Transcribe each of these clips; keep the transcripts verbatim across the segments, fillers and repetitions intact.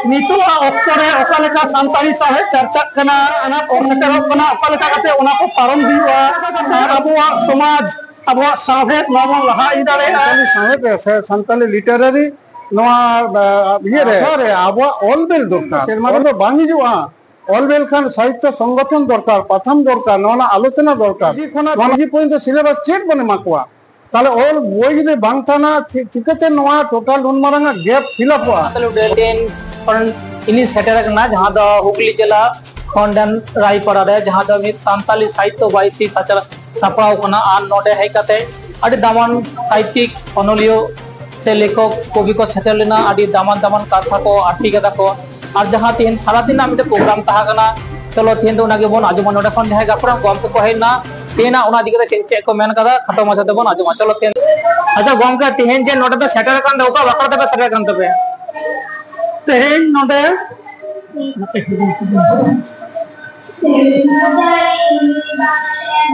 ᱱᱤᱛᱚᱜᱟᱜ ᱚᱠᱛᱚ ᱨᱮ ᱚᱠᱟ ᱞᱮᱠᱟ ᱥᱟᱱᱛᱟᱲᱤ ᱥᱟᱶᱦᱮᱫ ᱪᱟᱨᱪᱟᱜ ᱠᱟᱱᱟ, ᱟᱱᱟᱴ ᱠᱚ ᱥᱮᱴᱮᱨᱚᱜ ᱠᱟᱱᱟ, ᱚᱠᱟ ᱞᱮᱠᱟ ᱠᱟᱛᱮ ᱚᱱᱟ ᱠᱚ ᱯᱟᱨᱚᱢ ᱦᱩᱭᱩᱜᱼᱟ, ᱟᱨ ᱟᱵᱚᱣᱟᱜ ᱥᱚᱢᱟᱡᱽ, ᱟᱵᱚᱣᱟᱜ ᱥᱟᱶᱦᱮᱫ ᱱᱚᱣᱟ ᱵᱚᱱ ᱞᱟᱦᱟ ᱤᱫᱤ ᱫᱟᱲᱮᱭᱟᱜᱼᱟ᱾ ᱥᱟᱱᱛᱟᱲᱤ ᱥᱟᱶᱦᱮᱫ ᱨᱮ ᱥᱮ ᱥᱟᱱᱛᱟᱲᱤ ᱞᱤᱴᱟᱨᱟᱨᱤ ᱱᱚᱣᱟ, ᱟ, ᱤᱭᱟᱹ ᱨᱮ ᱟᱠᱷᱲᱟ ᱨᱮ ᱟᱵᱚᱣᱟᱜ ᱚᱞ ᱵᱮᱞ ᱫᱚᱨᱠᱟᱨ᱾ ᱥᱮᱨᱢᱟ ᱨᱮᱫᱚ ᱵᱟᱝ ᱦᱤᱡᱩᱜᱼᱟ᱾ ᱚᱞ ᱵᱮᱞ ᱠᱷᱟᱱ ᱥᱟᱦᱤᱛᱛᱚ ᱥᱚᱝᱜᱚᱴᱷᱚᱱ ᱫᱚᱨᱠᱟᱨ, ᱯᱟᱛᱷᱟᱢ ᱫᱚᱨᱠᱟᱨ, ᱱᱚᱣᱟ ᱨᱮᱱᱟᱜ ᱟᱞᱳᱪᱚᱱᱟ ᱫᱚᱨᱠᱟᱨ᱾ ᱠᱮᱡᱤ ᱠᱷᱚᱱᱟᱜ ᱱᱚᱣᱟ ᱠᱮᱡᱤ ᱯᱚᱨᱡᱚᱱᱛᱚ ᱥᱤᱞᱮᱵᱟᱥ ᱪᱮᱫ ᱵᱚᱱ ᱮᱢᱟ ᱠᱚᱣᱟ? ᱛᱟᱦᱞᱮ ᱚᱞ ᱵᱳᱭ ᱡᱩᱫᱤ ᱵᱟᱝ ᱛᱟᱦᱮᱱᱟ, ᱪᱤ-, ᱪᱤᱠᱟᱹᱛᱮ ᱱᱚᱣᱟ ᱴᱳᱴᱟᱞ ᱱᱩᱱ ᱢᱟᱨᱟᱝ ᱟᱜ ᱜᱮᱯ ᱯᱷᱤᱞ ᱟᱯᱚᱜᱼᱟ? ᱥᱟᱱᱛᱟᱲᱤ ᱩᱰᱟᱹᱱ ᱴᱤᱢ ᱠᱷᱚᱱ ᱤᱧᱤᱧ ᱥᱮᱴᱮᱨ ᱟᱠᱟᱱᱟ, ᱡᱟᱦᱟᱸ ᱫᱚ ᱦᱩᱜᱽᱞᱤ ᱡᱮᱞᱟ ᱠᱷᱚᱱᱰᱟᱱ ᱨᱟᱭᱯᱟᱲᱟ ᱨᱮ, ᱡᱟᱦᱟᱸ ᱫᱚ ᱢᱤᱫ ᱥᱟᱱᱛᱟᱞᱤ ᱥᱟᱦᱤᱛᱛᱚ ᱵᱟᱭᱥᱤ ᱥᱟᱪᱟᱨ ᱥᱟᱯᱲᱟᱣ ᱠᱟᱱᱟ᱾ ᱟᱨ ᱱᱚᱰᱮ ᱦᱮᱡ ᱠᱟᱛᱮ ᱟᱹᱰᱤ ᱫᱟᱢᱟᱱ ᱥᱟᱦᱤᱛᱭᱤᱠ, ᱚᱱᱚᱞᱤᱭᱟᱹ ᱥᱮ ᱞᱮᱠᱷᱚᱠ ᱠᱚᱵᱤ ᱠᱚ ᱥᱮᱴᱮᱨ ᱞᱮᱱᱟ, ᱟᱹᱰᱤ ᱫᱟᱢᱟᱱ ᱫᱟᱢᱟᱱ ᱠᱟᱛᱷᱟ ᱠᱚ ᱟᱹᱴᱤ ᱠᱟᱫᱟ ᱠᱚ᱾ ᱟᱨ ᱡᱟᱦᱟᱸ ᱛᱮᱦᱮᱧ ᱥᱟᱨᱟᱫᱤᱱ ᱨᱮᱱᱟᱜ ᱢᱤᱫᱴᱮᱱ ᱯᱨᱳᱜᱨᱟᱢ ᱛᱟᱦᱮᱸ ᱠᱟᱱᱟ, ᱪᱚᱞᱚ ᱛᱮᱦᱮᱧ ᱫᱚ ᱚᱱᱟ ᱜᱮᱵᱚᱱ ᱟᱸᱡᱚᱢᱟ᱾ ᱱᱚᱰᱮ ᱠᱷᱚᱱ ᱡᱟᱦᱟᱸᱭ ᱜᱟᱹᱠᱷᱩᱲᱟᱱ ᱜᱚᱢᱠᱮ ᱠᱚ ᱦᱮᱡ ᱮᱱᱟ, ᱛᱮᱦᱮᱧᱟᱜ ᱚᱱᱟ ᱤᱫᱤ ᱠᱟᱛᱮ ᱪᱮᱫ ᱪᱮᱫ ᱠᱚ ᱢᱮᱱ ᱠᱟᱫᱟ, ᱠᱷᱟᱴᱚ ᱢᱟᱪᱷᱟ ᱛᱮᱵᱚᱱ ᱟᱸᱡᱚᱢᱟ᱾ ᱪᱚᱞᱚ ᱛᱮᱦᱮᱧ, ᱟᱪᱪᱷᱟ ᱜᱚᱢᱠᱮ, ᱛᱮᱦᱮᱧ ᱡᱮ ᱱᱚᱰᱮ ᱫᱚ ᱥᱮᱴᱮᱨ ᱟᱠᱟᱱ ᱫᱚ ᱚᱠᱟ ᱵᱟᱠᱷᱨᱟ ᱛᱮᱯᱮ ᱥᱮᱴᱮᱨ ᱟᱠᱟᱱ ᱛᱟᱯᱮᱭᱟ? ᱛᱮᱦᱮᱧ ᱱᱚᱰᱮ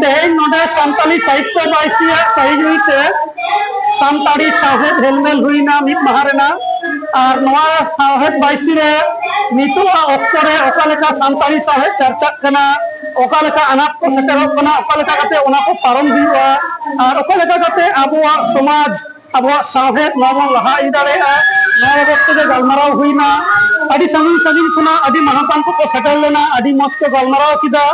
ᱛᱮᱦᱮᱧ ᱱᱚᱰᱮ ᱥᱟᱱᱛᱟᱞᱤ ᱥᱟᱦᱤᱛᱛᱚ ᱵᱟᱭᱥᱤᱭᱟᱜ ᱥᱟᱹᱦᱤᱡᱩᱦᱤ ᱛᱮ ᱥᱟᱱᱛᱟᱲᱤ ᱥᱟᱶᱦᱮᱫ ᱦᱮᱞᱢᱮᱞ ᱦᱩᱭᱱᱟ ᱢᱤᱫ ᱢᱟᱦᱟ ᱨᱮᱱᱟᱜ᱾ ᱟᱨ ᱱᱚᱣᱟ ᱥᱟᱶᱦᱮᱫ ᱵᱟᱭᱥᱤ ᱨᱮ ᱱᱤᱛᱚᱜᱟᱜ ᱚᱠᱛᱚ ᱨᱮ ᱚᱠᱟ ᱞᱮᱠᱟ ᱥᱟᱱᱛᱟᱲᱤ ᱥᱟᱶᱦᱮᱫ ᱪᱟᱨᱪᱟᱜ ᱠᱟᱱᱟ, ᱚᱠᱟ ᱞᱮᱠᱟ ᱟᱱᱟᱴ ᱠᱚ ᱥᱮᱴᱮᱨᱚᱜ ᱠᱟᱱᱟ, ᱚᱠᱟ ᱞᱮᱠᱟ ᱠᱟᱛᱮ ᱚᱱᱟ ᱠᱚ ᱯᱟᱨᱚᱢ ᱦᱩᱭᱩᱜᱼᱟ, ᱟᱨ ᱚᱠᱟ ᱞᱮᱠᱟ ᱠᱟᱛᱮ ᱟᱵᱚᱣᱟᱜ ᱥᱚᱢᱟᱡᱽ, ᱟᱵᱚᱣᱟᱜ ᱥᱟᱶᱦᱮᱫ ᱱᱚᱣᱟ ᱵᱚᱱ ᱞᱟᱦᱟ ᱤᱫᱤ ᱫᱟᱲᱮᱭᱟᱜᱼᱟ, ᱱᱚᱣᱟ ᱵᱟᱵᱚᱫ ᱛᱮᱜᱮ ᱜᱟᱞᱢᱟᱨᱟᱣ ᱦᱩᱭᱱᱟ᱾ ᱟᱹᱰᱤ ᱥᱟᱺᱜᱤᱧ ᱥᱟᱺᱜᱤᱧ ᱠᱷᱚᱱᱟᱜ ᱟᱹᱰᱤ ᱢᱟᱱᱚᱛᱟᱱ ᱠᱚᱠᱚ ᱥᱮᱴᱮᱨ ᱞᱮᱱᱟ, ᱟᱹᱰᱤ ᱢᱚᱸᱡᱽ ᱠᱚ ᱜᱟᱞᱢᱟᱨᱟᱣ ᱠᱮᱫᱟ᱾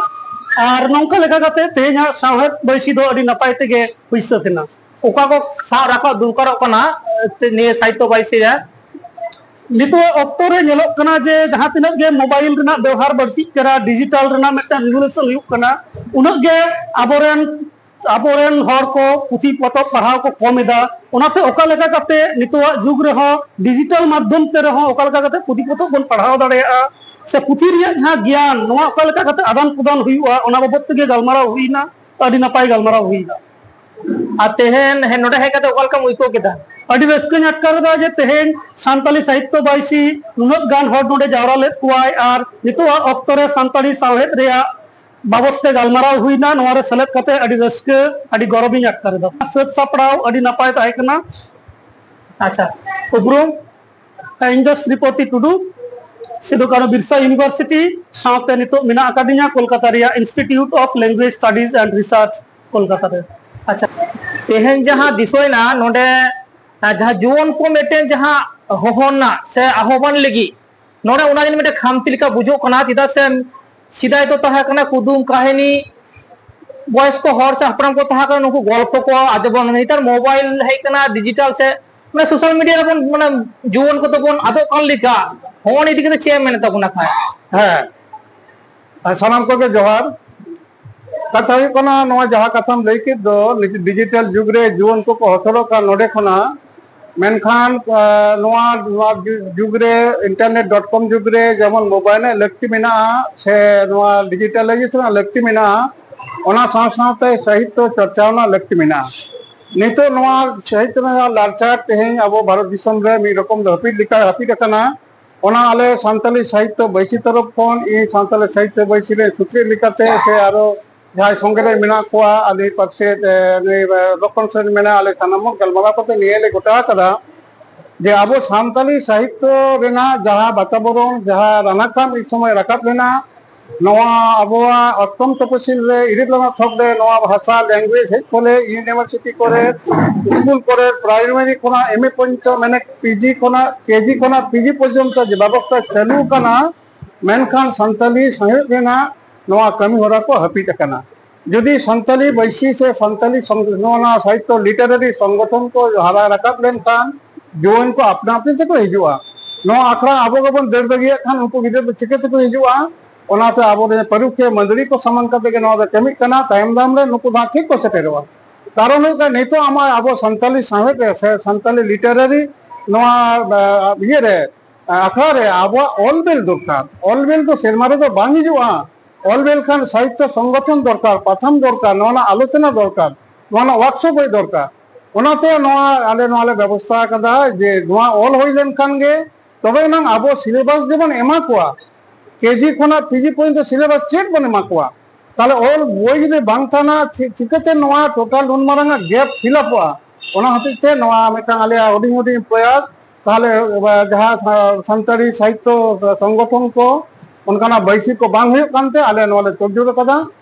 ᱟᱨ ᱱᱚᱝᱠᱟ ᱞᱮᱠᱟ ᱠᱟᱛᱮ ᱛᱮᱦᱮᱧᱟᱜ ᱥᱟᱶᱦᱮᱫ ᱵᱟᱹᱭᱥᱤ ᱫᱚ ᱟᱹᱰᱤ ᱱᱟᱯᱟᱭ ᱛᱮᱜᱮ ᱦᱩᱭ ᱥᱟᱹᱛ ᱮᱱᱟ᱾ ᱚᱠᱟ ᱠᱚ ᱥᱟᱵ ᱨᱟᱠᱟᱵ ᱫᱚᱨᱠᱟᱨᱚᱜ ᱠᱟᱱᱟ, ᱮ, ᱱᱤᱭᱟᱹ ᱥᱟᱦᱤᱛᱛᱚ ᱵᱟᱭᱥᱤ ᱨᱮ? ᱱᱤᱛᱚᱜ ᱚᱠᱛᱚ ᱨᱮ ᱧᱮᱞᱚᱜ ᱠᱟᱱᱟ ᱡᱮ ᱡᱟᱦᱟᱸ ᱛᱤᱱᱟᱹᱜ ᱜᱮ ᱢᱳᱵᱟᱭᱤᱞ ᱨᱮᱱᱟᱜ ᱵᱮᱣᱦᱟᱨ ᱵᱟᱹᱲᱛᱤᱜ ᱠᱟᱱᱟ, ᱰᱤᱡᱤᱴᱟᱞ ᱨᱮᱱᱟᱜ ᱢᱤᱫᱴᱟᱝ ᱨᱤᱜᱩᱞᱮᱥᱚᱱ ᱦᱩᱭᱩᱜ ᱠᱟᱱᱟ, ᱩᱱᱟᱹᱜ ᱜᱮ ᱟᱵᱚᱨᱮᱱ, ᱟᱵᱚᱨᱮᱱ ᱦᱚᱲ ᱠᱚ ᱯᱩᱛᱷᱤ ᱯᱚᱛᱚᱵ ᱯᱟᱲᱦᱟᱣ ᱠᱚ ᱠᱚᱢ ᱮᱫᱟ᱾ ᱚᱱᱟᱛᱮ ᱚᱠᱟ ᱞᱮᱠᱟ ᱠᱟᱛᱮ ᱱᱤᱛᱚᱜᱟᱜ ᱡᱩᱜᱽ ᱨᱮᱦᱚᱸ ᱰᱤᱡᱤᱴᱟᱞ ᱢᱟᱫᱽᱫᱷᱚᱢ ᱛᱮ ᱨᱮᱦᱚᱸ ᱚᱠᱟ ᱞᱮᱠᱟ ᱠᱟᱛᱮ ᱯᱩᱛᱷᱤ ᱯᱚᱛᱚᱵ ᱵᱚᱱ ᱯᱟᱲᱦᱟᱣ ᱫᱟᱲᱮᱭᱟᱜᱼᱟ, ᱥᱮ ᱯᱩᱛᱷᱤ ᱨᱮᱭᱟᱜ ᱡᱟᱦᱟᱸ ᱜᱮᱭᱟᱱ, ᱱᱚᱣᱟ ᱚᱠᱟ ᱞᱮᱠᱟ ᱠᱟᱛᱮ ᱟᱫᱟᱱ ᱯᱨᱚᱫᱟᱱ ᱦᱩᱭᱩᱜᱼᱟ, ᱚᱱᱟ ᱵᱟᱵᱚᱫ ᱛᱮᱜᱮ ᱜᱟᱞᱢᱟᱨᱟᱣ ᱦᱩᱭᱱᱟ᱾ ᱟᱹᱰᱤ ᱱᱟᱯᱟᱭ ᱜᱟᱞᱢᱟᱨᱟᱣ ᱦᱩᱭᱱᱟ᱾ ᱟᱨ ᱛᱮᱦᱮᱧ ᱦᱮ-, ᱱᱚᱰᱮ ᱦᱮᱡ ᱠᱟᱛᱮ ᱚᱠᱟ ᱞᱮᱠᱟᱢ ᱟᱹᱭᱠᱟᱹᱣ ᱠᱮᱫᱟ? ᱟᱹᱰᱤ ᱨᱟᱹᱥᱠᱟᱹᱧ ᱟᱴᱠᱟᱨ ᱮᱫᱟ ᱡᱮ ᱛᱮᱦᱮᱧ ᱥᱟᱱᱛᱟᱞᱤ ᱥᱟᱦᱤᱛᱛᱚ ᱵᱟᱭᱥᱤ ᱱᱩᱱᱟᱹᱜ ᱜᱟᱱ ᱦᱚᱲ ᱱᱚᱰᱮ ᱡᱟᱣᱨᱟ ᱞᱮᱫ ᱠᱚᱣᱟᱭ ᱟᱨ ᱱᱤᱛᱚᱜᱟᱜ ᱚᱠᱛᱚ ᱨᱮ ᱥᱟᱱᱛᱟᱲᱤ ᱥᱟᱶᱦᱮᱫ ᱨᱮᱭᱟᱜ ᱵᱟᱵᱚᱫ ᱛᱮ ᱜᱟᱞᱢᱟᱨᱟᱣ ᱦᱩᱭᱱᱟ᱾ ᱱᱚᱣᱟ ᱨᱮ ᱥᱮᱞᱮᱫ ᱠᱟᱛᱮ ᱟᱹᱰᱤ ᱨᱟᱹᱥᱠᱟᱹ, ᱟᱹᱰᱤ ᱜᱚᱨᱚᱵᱤᱧ ᱟᱴᱠᱟᱨ ᱮᱫᱟ᱾ ᱥᱟᱹᱛ ᱥᱟᱯᱲᱟᱣ ᱟᱹᱰᱤ ᱱᱟᱯᱟᱭ ᱛᱟᱦᱮᱸ ᱠᱟᱱᱟ᱾ ᱟᱪᱪᱷᱟ, ᱩᱯᱨᱩᱢ? ᱤᱧ ᱫᱚ ᱥᱨᱤᱯᱚᱛᱤ ᱴᱩᱰᱩ, ᱥᱤᱫᱩ ᱠᱟᱹᱱᱦᱩ ᱵᱤᱨᱥᱟ ᱤᱭᱩᱱᱤᱵᱷᱟᱨᱥᱤᱴᱤ, ᱥᱟᱶᱛᱮ ᱱᱤᱛᱚᱜ ᱢᱮᱱᱟᱜ ᱟᱠᱟᱫᱤᱧᱟ ᱠᱳᱞᱠᱟᱛᱟ ᱨᱮᱭᱟᱜ Institute of Language Studies and Research, Kolkata ᱨᱮ᱾ ᱟᱪᱪᱷᱟ, ᱛᱮᱦᱮᱧ ᱡᱟᱦᱟᱸ ᱫᱤᱥᱟᱹᱭᱮᱱᱟ ᱱᱚᱰᱮ, ᱟᱨ ᱡᱟᱦᱟᱸ ᱡᱩᱣᱟᱹᱱ ᱠᱚ ᱢᱤᱫᱴᱮᱱ ᱡᱟᱦᱟᱸ ᱦᱚᱦᱚ ᱨᱮᱱᱟᱜ ᱥᱮ ᱟᱦᱵᱟᱱ ᱞᱟᱹᱜᱤᱫ, ᱱᱚᱰᱮ ᱚᱱᱟ ᱜᱮ ᱢᱤᱫᱴᱮᱱ ᱠᱷᱟᱢᱛᱤ ᱞᱮᱠᱟ ᱵᱩᱡᱷᱟᱹᱜ ᱠᱟᱱᱟ᱾ ᱪᱮᱫᱟᱜ ᱥᱮ ᱥᱮᱫᱟᱭ ᱫᱚ ᱛᱟᱦᱮᱸ ᱠᱟᱱᱟ ᱠᱩᱫᱩᱢ ᱠᱟᱹᱦᱱᱤ, ᱵᱚᱭᱚᱥ ᱠᱚ ᱦᱚᱲ ᱥᱮ ᱦᱟᱯᱲᱟᱢ ᱠᱚ ᱛᱟᱦᱮᱸ ᱠᱟᱱᱟ, ᱱᱩᱠᱩ ᱜᱚᱞᱯᱚ ᱠᱚ ᱟᱸᱡᱚᱢ᱾ ᱱᱮᱛᱟᱨ ᱢᱳᱵᱟᱭᱤᱞ ᱦᱮᱡ ᱠᱟᱱᱟ, ᱰᱤᱡᱤᱴᱟᱞ ᱥᱮ ᱢᱟᱱᱮ ᱥᱳᱥᱟᱞ ᱢᱤᱰᱤᱭᱟ ᱨᱮᱵᱚᱱ, ᱢᱟᱱᱮ ᱡᱩᱣᱟᱹᱱ ᱠᱚᱫᱚ ᱵᱚᱱ ᱟᱫᱚᱜ ᱠᱟᱱ ᱞᱮᱠᱟ᱾ ᱦᱚᱸᱜᱼᱚ ᱱᱤᱭᱟᱹ ᱤᱫᱤ ᱠᱟᱛᱮ ᱪᱮᱫ ᱮᱢ ᱢᱮᱱᱮᱫ ᱛᱟᱵᱚᱱᱟ ᱠᱷᱟᱡ? ᱦᱮᱸ, ᱟᱨ ᱥᱟᱱᱟᱢ ᱠᱚᱜᱮ ᱡᱚᱦᱟᱨ᱾ ᱠᱟᱛᱷᱟ ᱦᱩᱭᱩᱜ ᱠᱟᱱᱟ, ᱱᱚᱣᱟ ᱡᱟᱦᱟᱸ ᱠᱟᱛᱷᱟᱢ ᱞᱟᱹᱭ ᱠᱮᱫ ᱫᱚ, ᱰᱤᱡᱤᱴᱟᱞ ᱡᱩᱜᱽ ᱨᱮ ᱡᱩᱣᱟᱹᱱ ᱠᱚᱠᱚ ᱦᱚᱥᱚᱲᱚᱜ ᱠᱟᱱ, ᱱᱚᱰᱮ ᱠᱷᱚᱱᱟᱜ ᱢᱮᱱᱠᱷᱟᱱ, ᱟ, ᱱᱚᱣᱟ, ᱱᱚᱣᱟ ᱡᱩ-, ᱡᱩᱜᱽ ᱨᱮ, internet dot com ᱡᱩᱜᱽ ᱨᱮ ᱡᱮᱢᱚᱱ ᱢᱳᱵᱟᱭᱤᱞ ᱨᱮᱱᱟᱜ ᱞᱟᱹᱠᱛᱤ ᱢᱮᱱᱟᱜᱼᱟ ᱥᱮ ᱱᱚᱣᱟ ᱰᱤᱡᱤᱴᱟᱞᱟᱭᱡᱮᱥᱚᱱ ᱨᱮᱱᱟᱜ ᱞᱟᱹᱠᱛᱤ ᱢᱮᱱᱟᱜᱼᱟ, ᱚᱱᱟ ᱥᱟᱶ ᱥᱟᱶᱛᱮ ᱥᱟᱦᱤᱛᱛᱚ ᱪᱚᱨᱪᱟ ᱨᱮᱱᱟᱜ ᱞᱟᱹᱠᱛᱤ ᱢᱮᱱᱟᱜᱼᱟ᱾ ᱱᱤᱛᱚᱜ ᱱᱚᱣᱟ ᱥᱟᱦᱤᱛᱛᱚ ᱨᱮᱱᱟᱜ ᱞᱟᱲᱪᱟᱲ ᱛᱮᱦᱮᱧ ᱟᱵᱚ ᱵᱷᱟᱨᱚᱛ ᱫᱤᱥᱚᱢ ᱨᱮ ᱢᱤᱫ ᱨᱚᱠᱚᱢ ᱫᱚ ᱦᱟᱹᱯᱤᱫ ᱞᱮᱠᱟ ᱦᱟᱹᱯᱤᱫ ᱟᱠᱟᱱᱟ᱾ ᱚᱱᱟ ᱟᱞᱮ ᱥᱟᱱᱛᱟᱞᱤ ᱥᱟᱦᱤᱛᱛᱚ ᱵᱟᱹᱭᱥᱤ ᱛᱚᱨᱚᱯ ᱠᱷᱚᱱ ᱤᱧ ᱥᱟᱱᱛᱟᱞᱤ ᱥᱟᱦᱤᱛᱛᱚ ᱵᱟᱹᱭᱥᱤ ᱨᱮ ᱥᱩᱛᱨᱮᱫ ᱞᱮᱠᱟᱛᱮ ᱥᱮ ᱟᱨᱚ ᱡᱟᱦᱟᱸᱭ ᱥᱚᱸᱜᱮ ᱨᱮ ᱢᱮᱱᱟᱜ ᱠᱚᱣᱟ, ᱟᱞᱮ ᱯᱟᱥᱮ, ᱮ, ᱱᱩᱭ, ᱮ, ᱞᱚᱠᱠᱷᱚᱱ ᱥᱮᱱ ᱢᱮᱱᱟᱭᱟ, ᱟᱞᱮ ᱥᱟᱱᱟᱢ ᱦᱚᱲ ᱜᱟᱞᱢᱟᱨᱟᱣ ᱠᱟᱛᱮ ᱱᱤᱭᱟᱹ ᱞᱮ ᱜᱚᱴᱟ ᱟᱠᱟᱫᱟ ᱡᱮ ᱟᱵᱚ ᱥᱟᱱᱛᱟᱞᱤ ᱥᱟᱦᱤᱛᱛᱚ ᱨᱮᱱᱟᱜ ᱡᱟᱦᱟᱸ ᱵᱟᱛᱟᱵᱚᱨᱚᱱ, ᱡᱟᱦᱟᱸ ᱨᱟᱱᱟᱠᱟᱢ ᱢᱤᱫ ᱥᱚᱢᱚᱭ ᱨᱟᱠᱟᱵ ᱞᱮᱱᱟ, ᱱᱚᱣᱟ ᱟᱵᱚᱣᱟᱜ ᱚᱥᱴᱚᱢ ᱛᱚᱯᱚᱥᱤᱞ ᱨᱮ ᱤᱨᱟᱹᱞ ᱟᱱᱟᱜ ᱛᱷᱚᱠ ᱨᱮ ᱱᱚᱣᱟ ᱵᱷᱟᱥᱟ, ᱞᱮᱝᱜᱩᱭᱮᱡᱽ ᱦᱮᱡ ᱯᱚᱨᱮ ᱤᱭᱩᱱᱤᱵᱷᱟᱨᱥᱤᱴᱤ ᱠᱚᱨᱮ, ᱥᱠᱩᱞ ᱠᱚᱨᱮ, ᱯᱨᱟᱭᱢᱟᱨᱤ ᱠᱷᱚᱱᱟᱜ ᱮᱢ ᱮ ᱯᱚᱧᱪᱚᱢ, ᱢᱟᱱᱮ ᱯᱤ ᱡᱤ ᱠᱷᱚᱱᱟᱜ, ᱠᱮ ᱡᱤ ᱠᱷᱚᱱᱟᱜ ᱯᱤ ᱡᱤ ᱯᱚᱨᱡᱚᱱᱛᱚ ᱡᱮ ᱵᱮᱵᱚᱥᱛᱷᱟ ᱪᱟᱹᱞᱩ ᱠᱟᱱᱟ, ᱢᱮᱱᱠᱷᱟᱱ ᱥᱟᱱᱛᱟᱞᱤ ᱥᱟᱶᱦᱮᱫ ᱨᱮᱱᱟᱜ ᱱᱚᱣᱟ ᱠᱟᱹᱢᱤ ᱦᱚᱨᱟ ᱠᱚ ᱦᱟᱹᱯᱤᱫ ᱟᱠᱟᱱᱟ᱾ ᱡᱩᱫᱤ ᱥᱟᱱᱛᱟᱞᱤ ᱵᱟᱹᱭᱥᱤ ᱥᱮ ᱥᱟᱱᱛᱟᱞᱤ ᱥᱚᱝ-, ᱱᱚᱣᱟ, ᱱᱚᱣᱟ ᱥᱟᱦᱤᱛᱛᱚ ᱞᱤᱴᱟᱨᱟᱨᱤ ᱥᱚᱝᱜᱚᱴᱷᱚᱱ ᱠᱚ ᱦᱟᱨᱟ ᱨᱟᱠᱟᱵ ᱞᱮᱱᱠᱷᱟᱱ ᱡᱩᱣᱟᱹᱱ ᱠᱚ ᱟᱯᱱᱟ ᱟᱯᱱᱤ ᱛᱮᱠᱚ ᱦᱤᱡᱩᱜᱼᱟ᱾ ᱱᱚᱣᱟ ᱟᱠᱷᱲᱟ ᱟᱵᱚ ᱜᱮᱵᱚᱱ ᱫᱟᱹᱲ ᱵᱟᱹᱜᱤᱭᱟᱜ ᱠᱷᱟᱱ ᱩᱱᱠᱩ ᱜᱤᱫᱽᱨᱟᱹ ᱫᱚ ᱪᱤᱠᱟᱹ ᱛᱮᱠᱚ ᱦᱤᱡᱩᱜᱼᱟ? ᱚᱱᱟᱛᱮ ᱟᱵᱚᱨᱮᱱ ᱯᱟᱹᱨᱩᱠᱷᱤᱭᱟᱹ ᱢᱟᱹᱫᱟᱹᱲᱤ ᱠᱚ ᱥᱟᱢᱟᱝ ᱠᱟᱛᱮ ᱜᱮ ᱱᱚᱣᱟ ᱫᱚ ᱠᱟᱹᱢᱤᱜ ᱠᱟᱱᱟ᱾ ᱛᱟᱭᱚᱢ ᱫᱟᱨᱟᱢ ᱨᱮ ᱱᱩᱠᱩ ᱫᱚ ᱦᱟᱸᱜ ᱴᱷᱤᱠ ᱠᱚ ᱥᱮᱴᱮᱨᱚᱜᱼᱟ᱾ ᱠᱟᱨᱚᱱ ᱦᱩᱭᱩᱜ ᱠᱟᱱᱟ, ᱱᱤᱛᱚᱜ ᱟᱢᱟᱜ ᱟᱵᱚ ᱥᱟᱱᱛᱟᱞᱤ ᱥᱟᱶᱦᱮᱫ ᱨᱮ ᱥᱮ ᱥᱟᱱᱛᱟᱞᱤ ᱞᱤᱴᱟᱨᱟᱨᱤ ᱱᱚᱣᱟ, ᱟ, ᱤᱭᱟᱹ ᱨᱮ, ᱟ, ᱟᱠᱷᱲᱟ ᱨᱮ ᱟᱵᱚᱣᱟᱜ ᱚᱞ ᱵᱮᱞ ᱫᱚᱨᱠᱟᱨ᱾ ᱚᱞ ᱵᱮᱞ ᱫᱚ ᱥᱮᱨᱢᱟ ᱨᱮᱫᱚ ᱵᱟᱝ ᱦᱤᱡᱩᱜᱼᱟ᱾ ᱚᱞ ᱵᱮᱞ ᱠᱷᱟᱱ ᱥᱟᱦᱤᱛᱛᱚ ᱥᱚᱝᱜᱚᱴᱷᱚᱱ ᱫᱚᱨᱠᱟᱨ, ᱯᱟᱛᱷᱟᱢ ᱫᱚᱨᱠᱟᱨ, ᱱᱚᱣᱟ ᱨᱮᱱᱟᱜ ᱟᱞᱳᱪᱚᱱᱟ ᱫᱚᱨᱠᱟᱨ, ᱱᱚᱣᱟ ᱨᱮᱱᱟᱜ ᱣᱟᱨᱠᱥᱚᱯ ᱦᱩᱭ ᱫᱚᱨᱠᱟᱨ᱾ ᱚᱱᱟᱛᱮ ᱱᱚᱣᱟ ᱟᱞᱮ ᱱᱚᱣᱟ ᱞᱮ ᱵᱮᱵᱚᱥᱛᱷᱟ ᱟᱠᱟᱫᱟ ᱡᱮ ᱱᱚᱣᱟ ᱚᱞ ᱦᱩᱭ ᱞᱮᱱᱠᱷᱟᱱ ᱜᱮ ᱛᱚᱵᱮ ᱮᱱᱟᱝ ᱟᱵᱚ ᱥᱤᱞᱮᱵᱟᱥ ᱡᱮᱵᱚᱱ ᱮᱢᱟ ᱠᱚᱣᱟ, ᱠᱮ ᱡᱤ ᱠᱷᱚᱱᱟᱜ ᱯᱤ ᱡᱤ ᱯᱚᱨᱡᱚᱱᱛᱚ ᱥᱤᱞᱮᱵᱟᱥ ᱪᱮᱫ ᱵᱚᱱ ᱮᱢᱟ ᱠᱚᱣᱟ? ᱛᱟᱦᱞᱮ ᱚᱞ ᱵᱳᱭ ᱡᱩᱫᱤ ᱵᱟᱝ ᱛᱟᱦᱮᱱᱟ, ᱪᱤ-, ᱪᱤᱠᱟᱹᱛᱮ ᱱᱚᱣᱟ ᱴᱳᱴᱟᱞ ᱱᱩᱱ ᱢᱟᱨᱟᱝ ᱟᱜ ᱜᱮᱯ ᱯᱷᱤᱞᱟᱯᱚᱜᱼᱟ? ᱚᱱᱟ ᱦᱚᱛᱮᱡ ᱛᱮ ᱱᱚᱣᱟ ᱢᱤᱫᱴᱟᱝ ᱟᱞᱮᱭᱟᱜ ᱦᱩᱰᱤᱧ ᱦᱩᱰᱤᱧ ᱯᱨᱚᱭᱟᱥ, ᱛᱟᱦᱚᱞᱮ ᱡᱟᱦᱟᱸ ᱥᱟᱱᱛᱟᱲᱤ ᱥᱟᱦᱤᱛᱛᱚ ᱥᱚᱝᱜᱚᱴᱷᱚᱱ ᱠᱚ ᱚᱱᱠᱟᱱᱟᱜ ᱵᱟᱹᱭᱥᱤ ᱠᱚ ᱵᱟᱝ ᱦᱩᱭᱩᱜ ᱠᱟᱱᱛᱮ ᱟᱞᱮ ᱱᱚᱣᱟ ᱞᱮ ᱛᱚᱨᱡᱳᱲ ᱟᱠᱟᱫᱟ᱾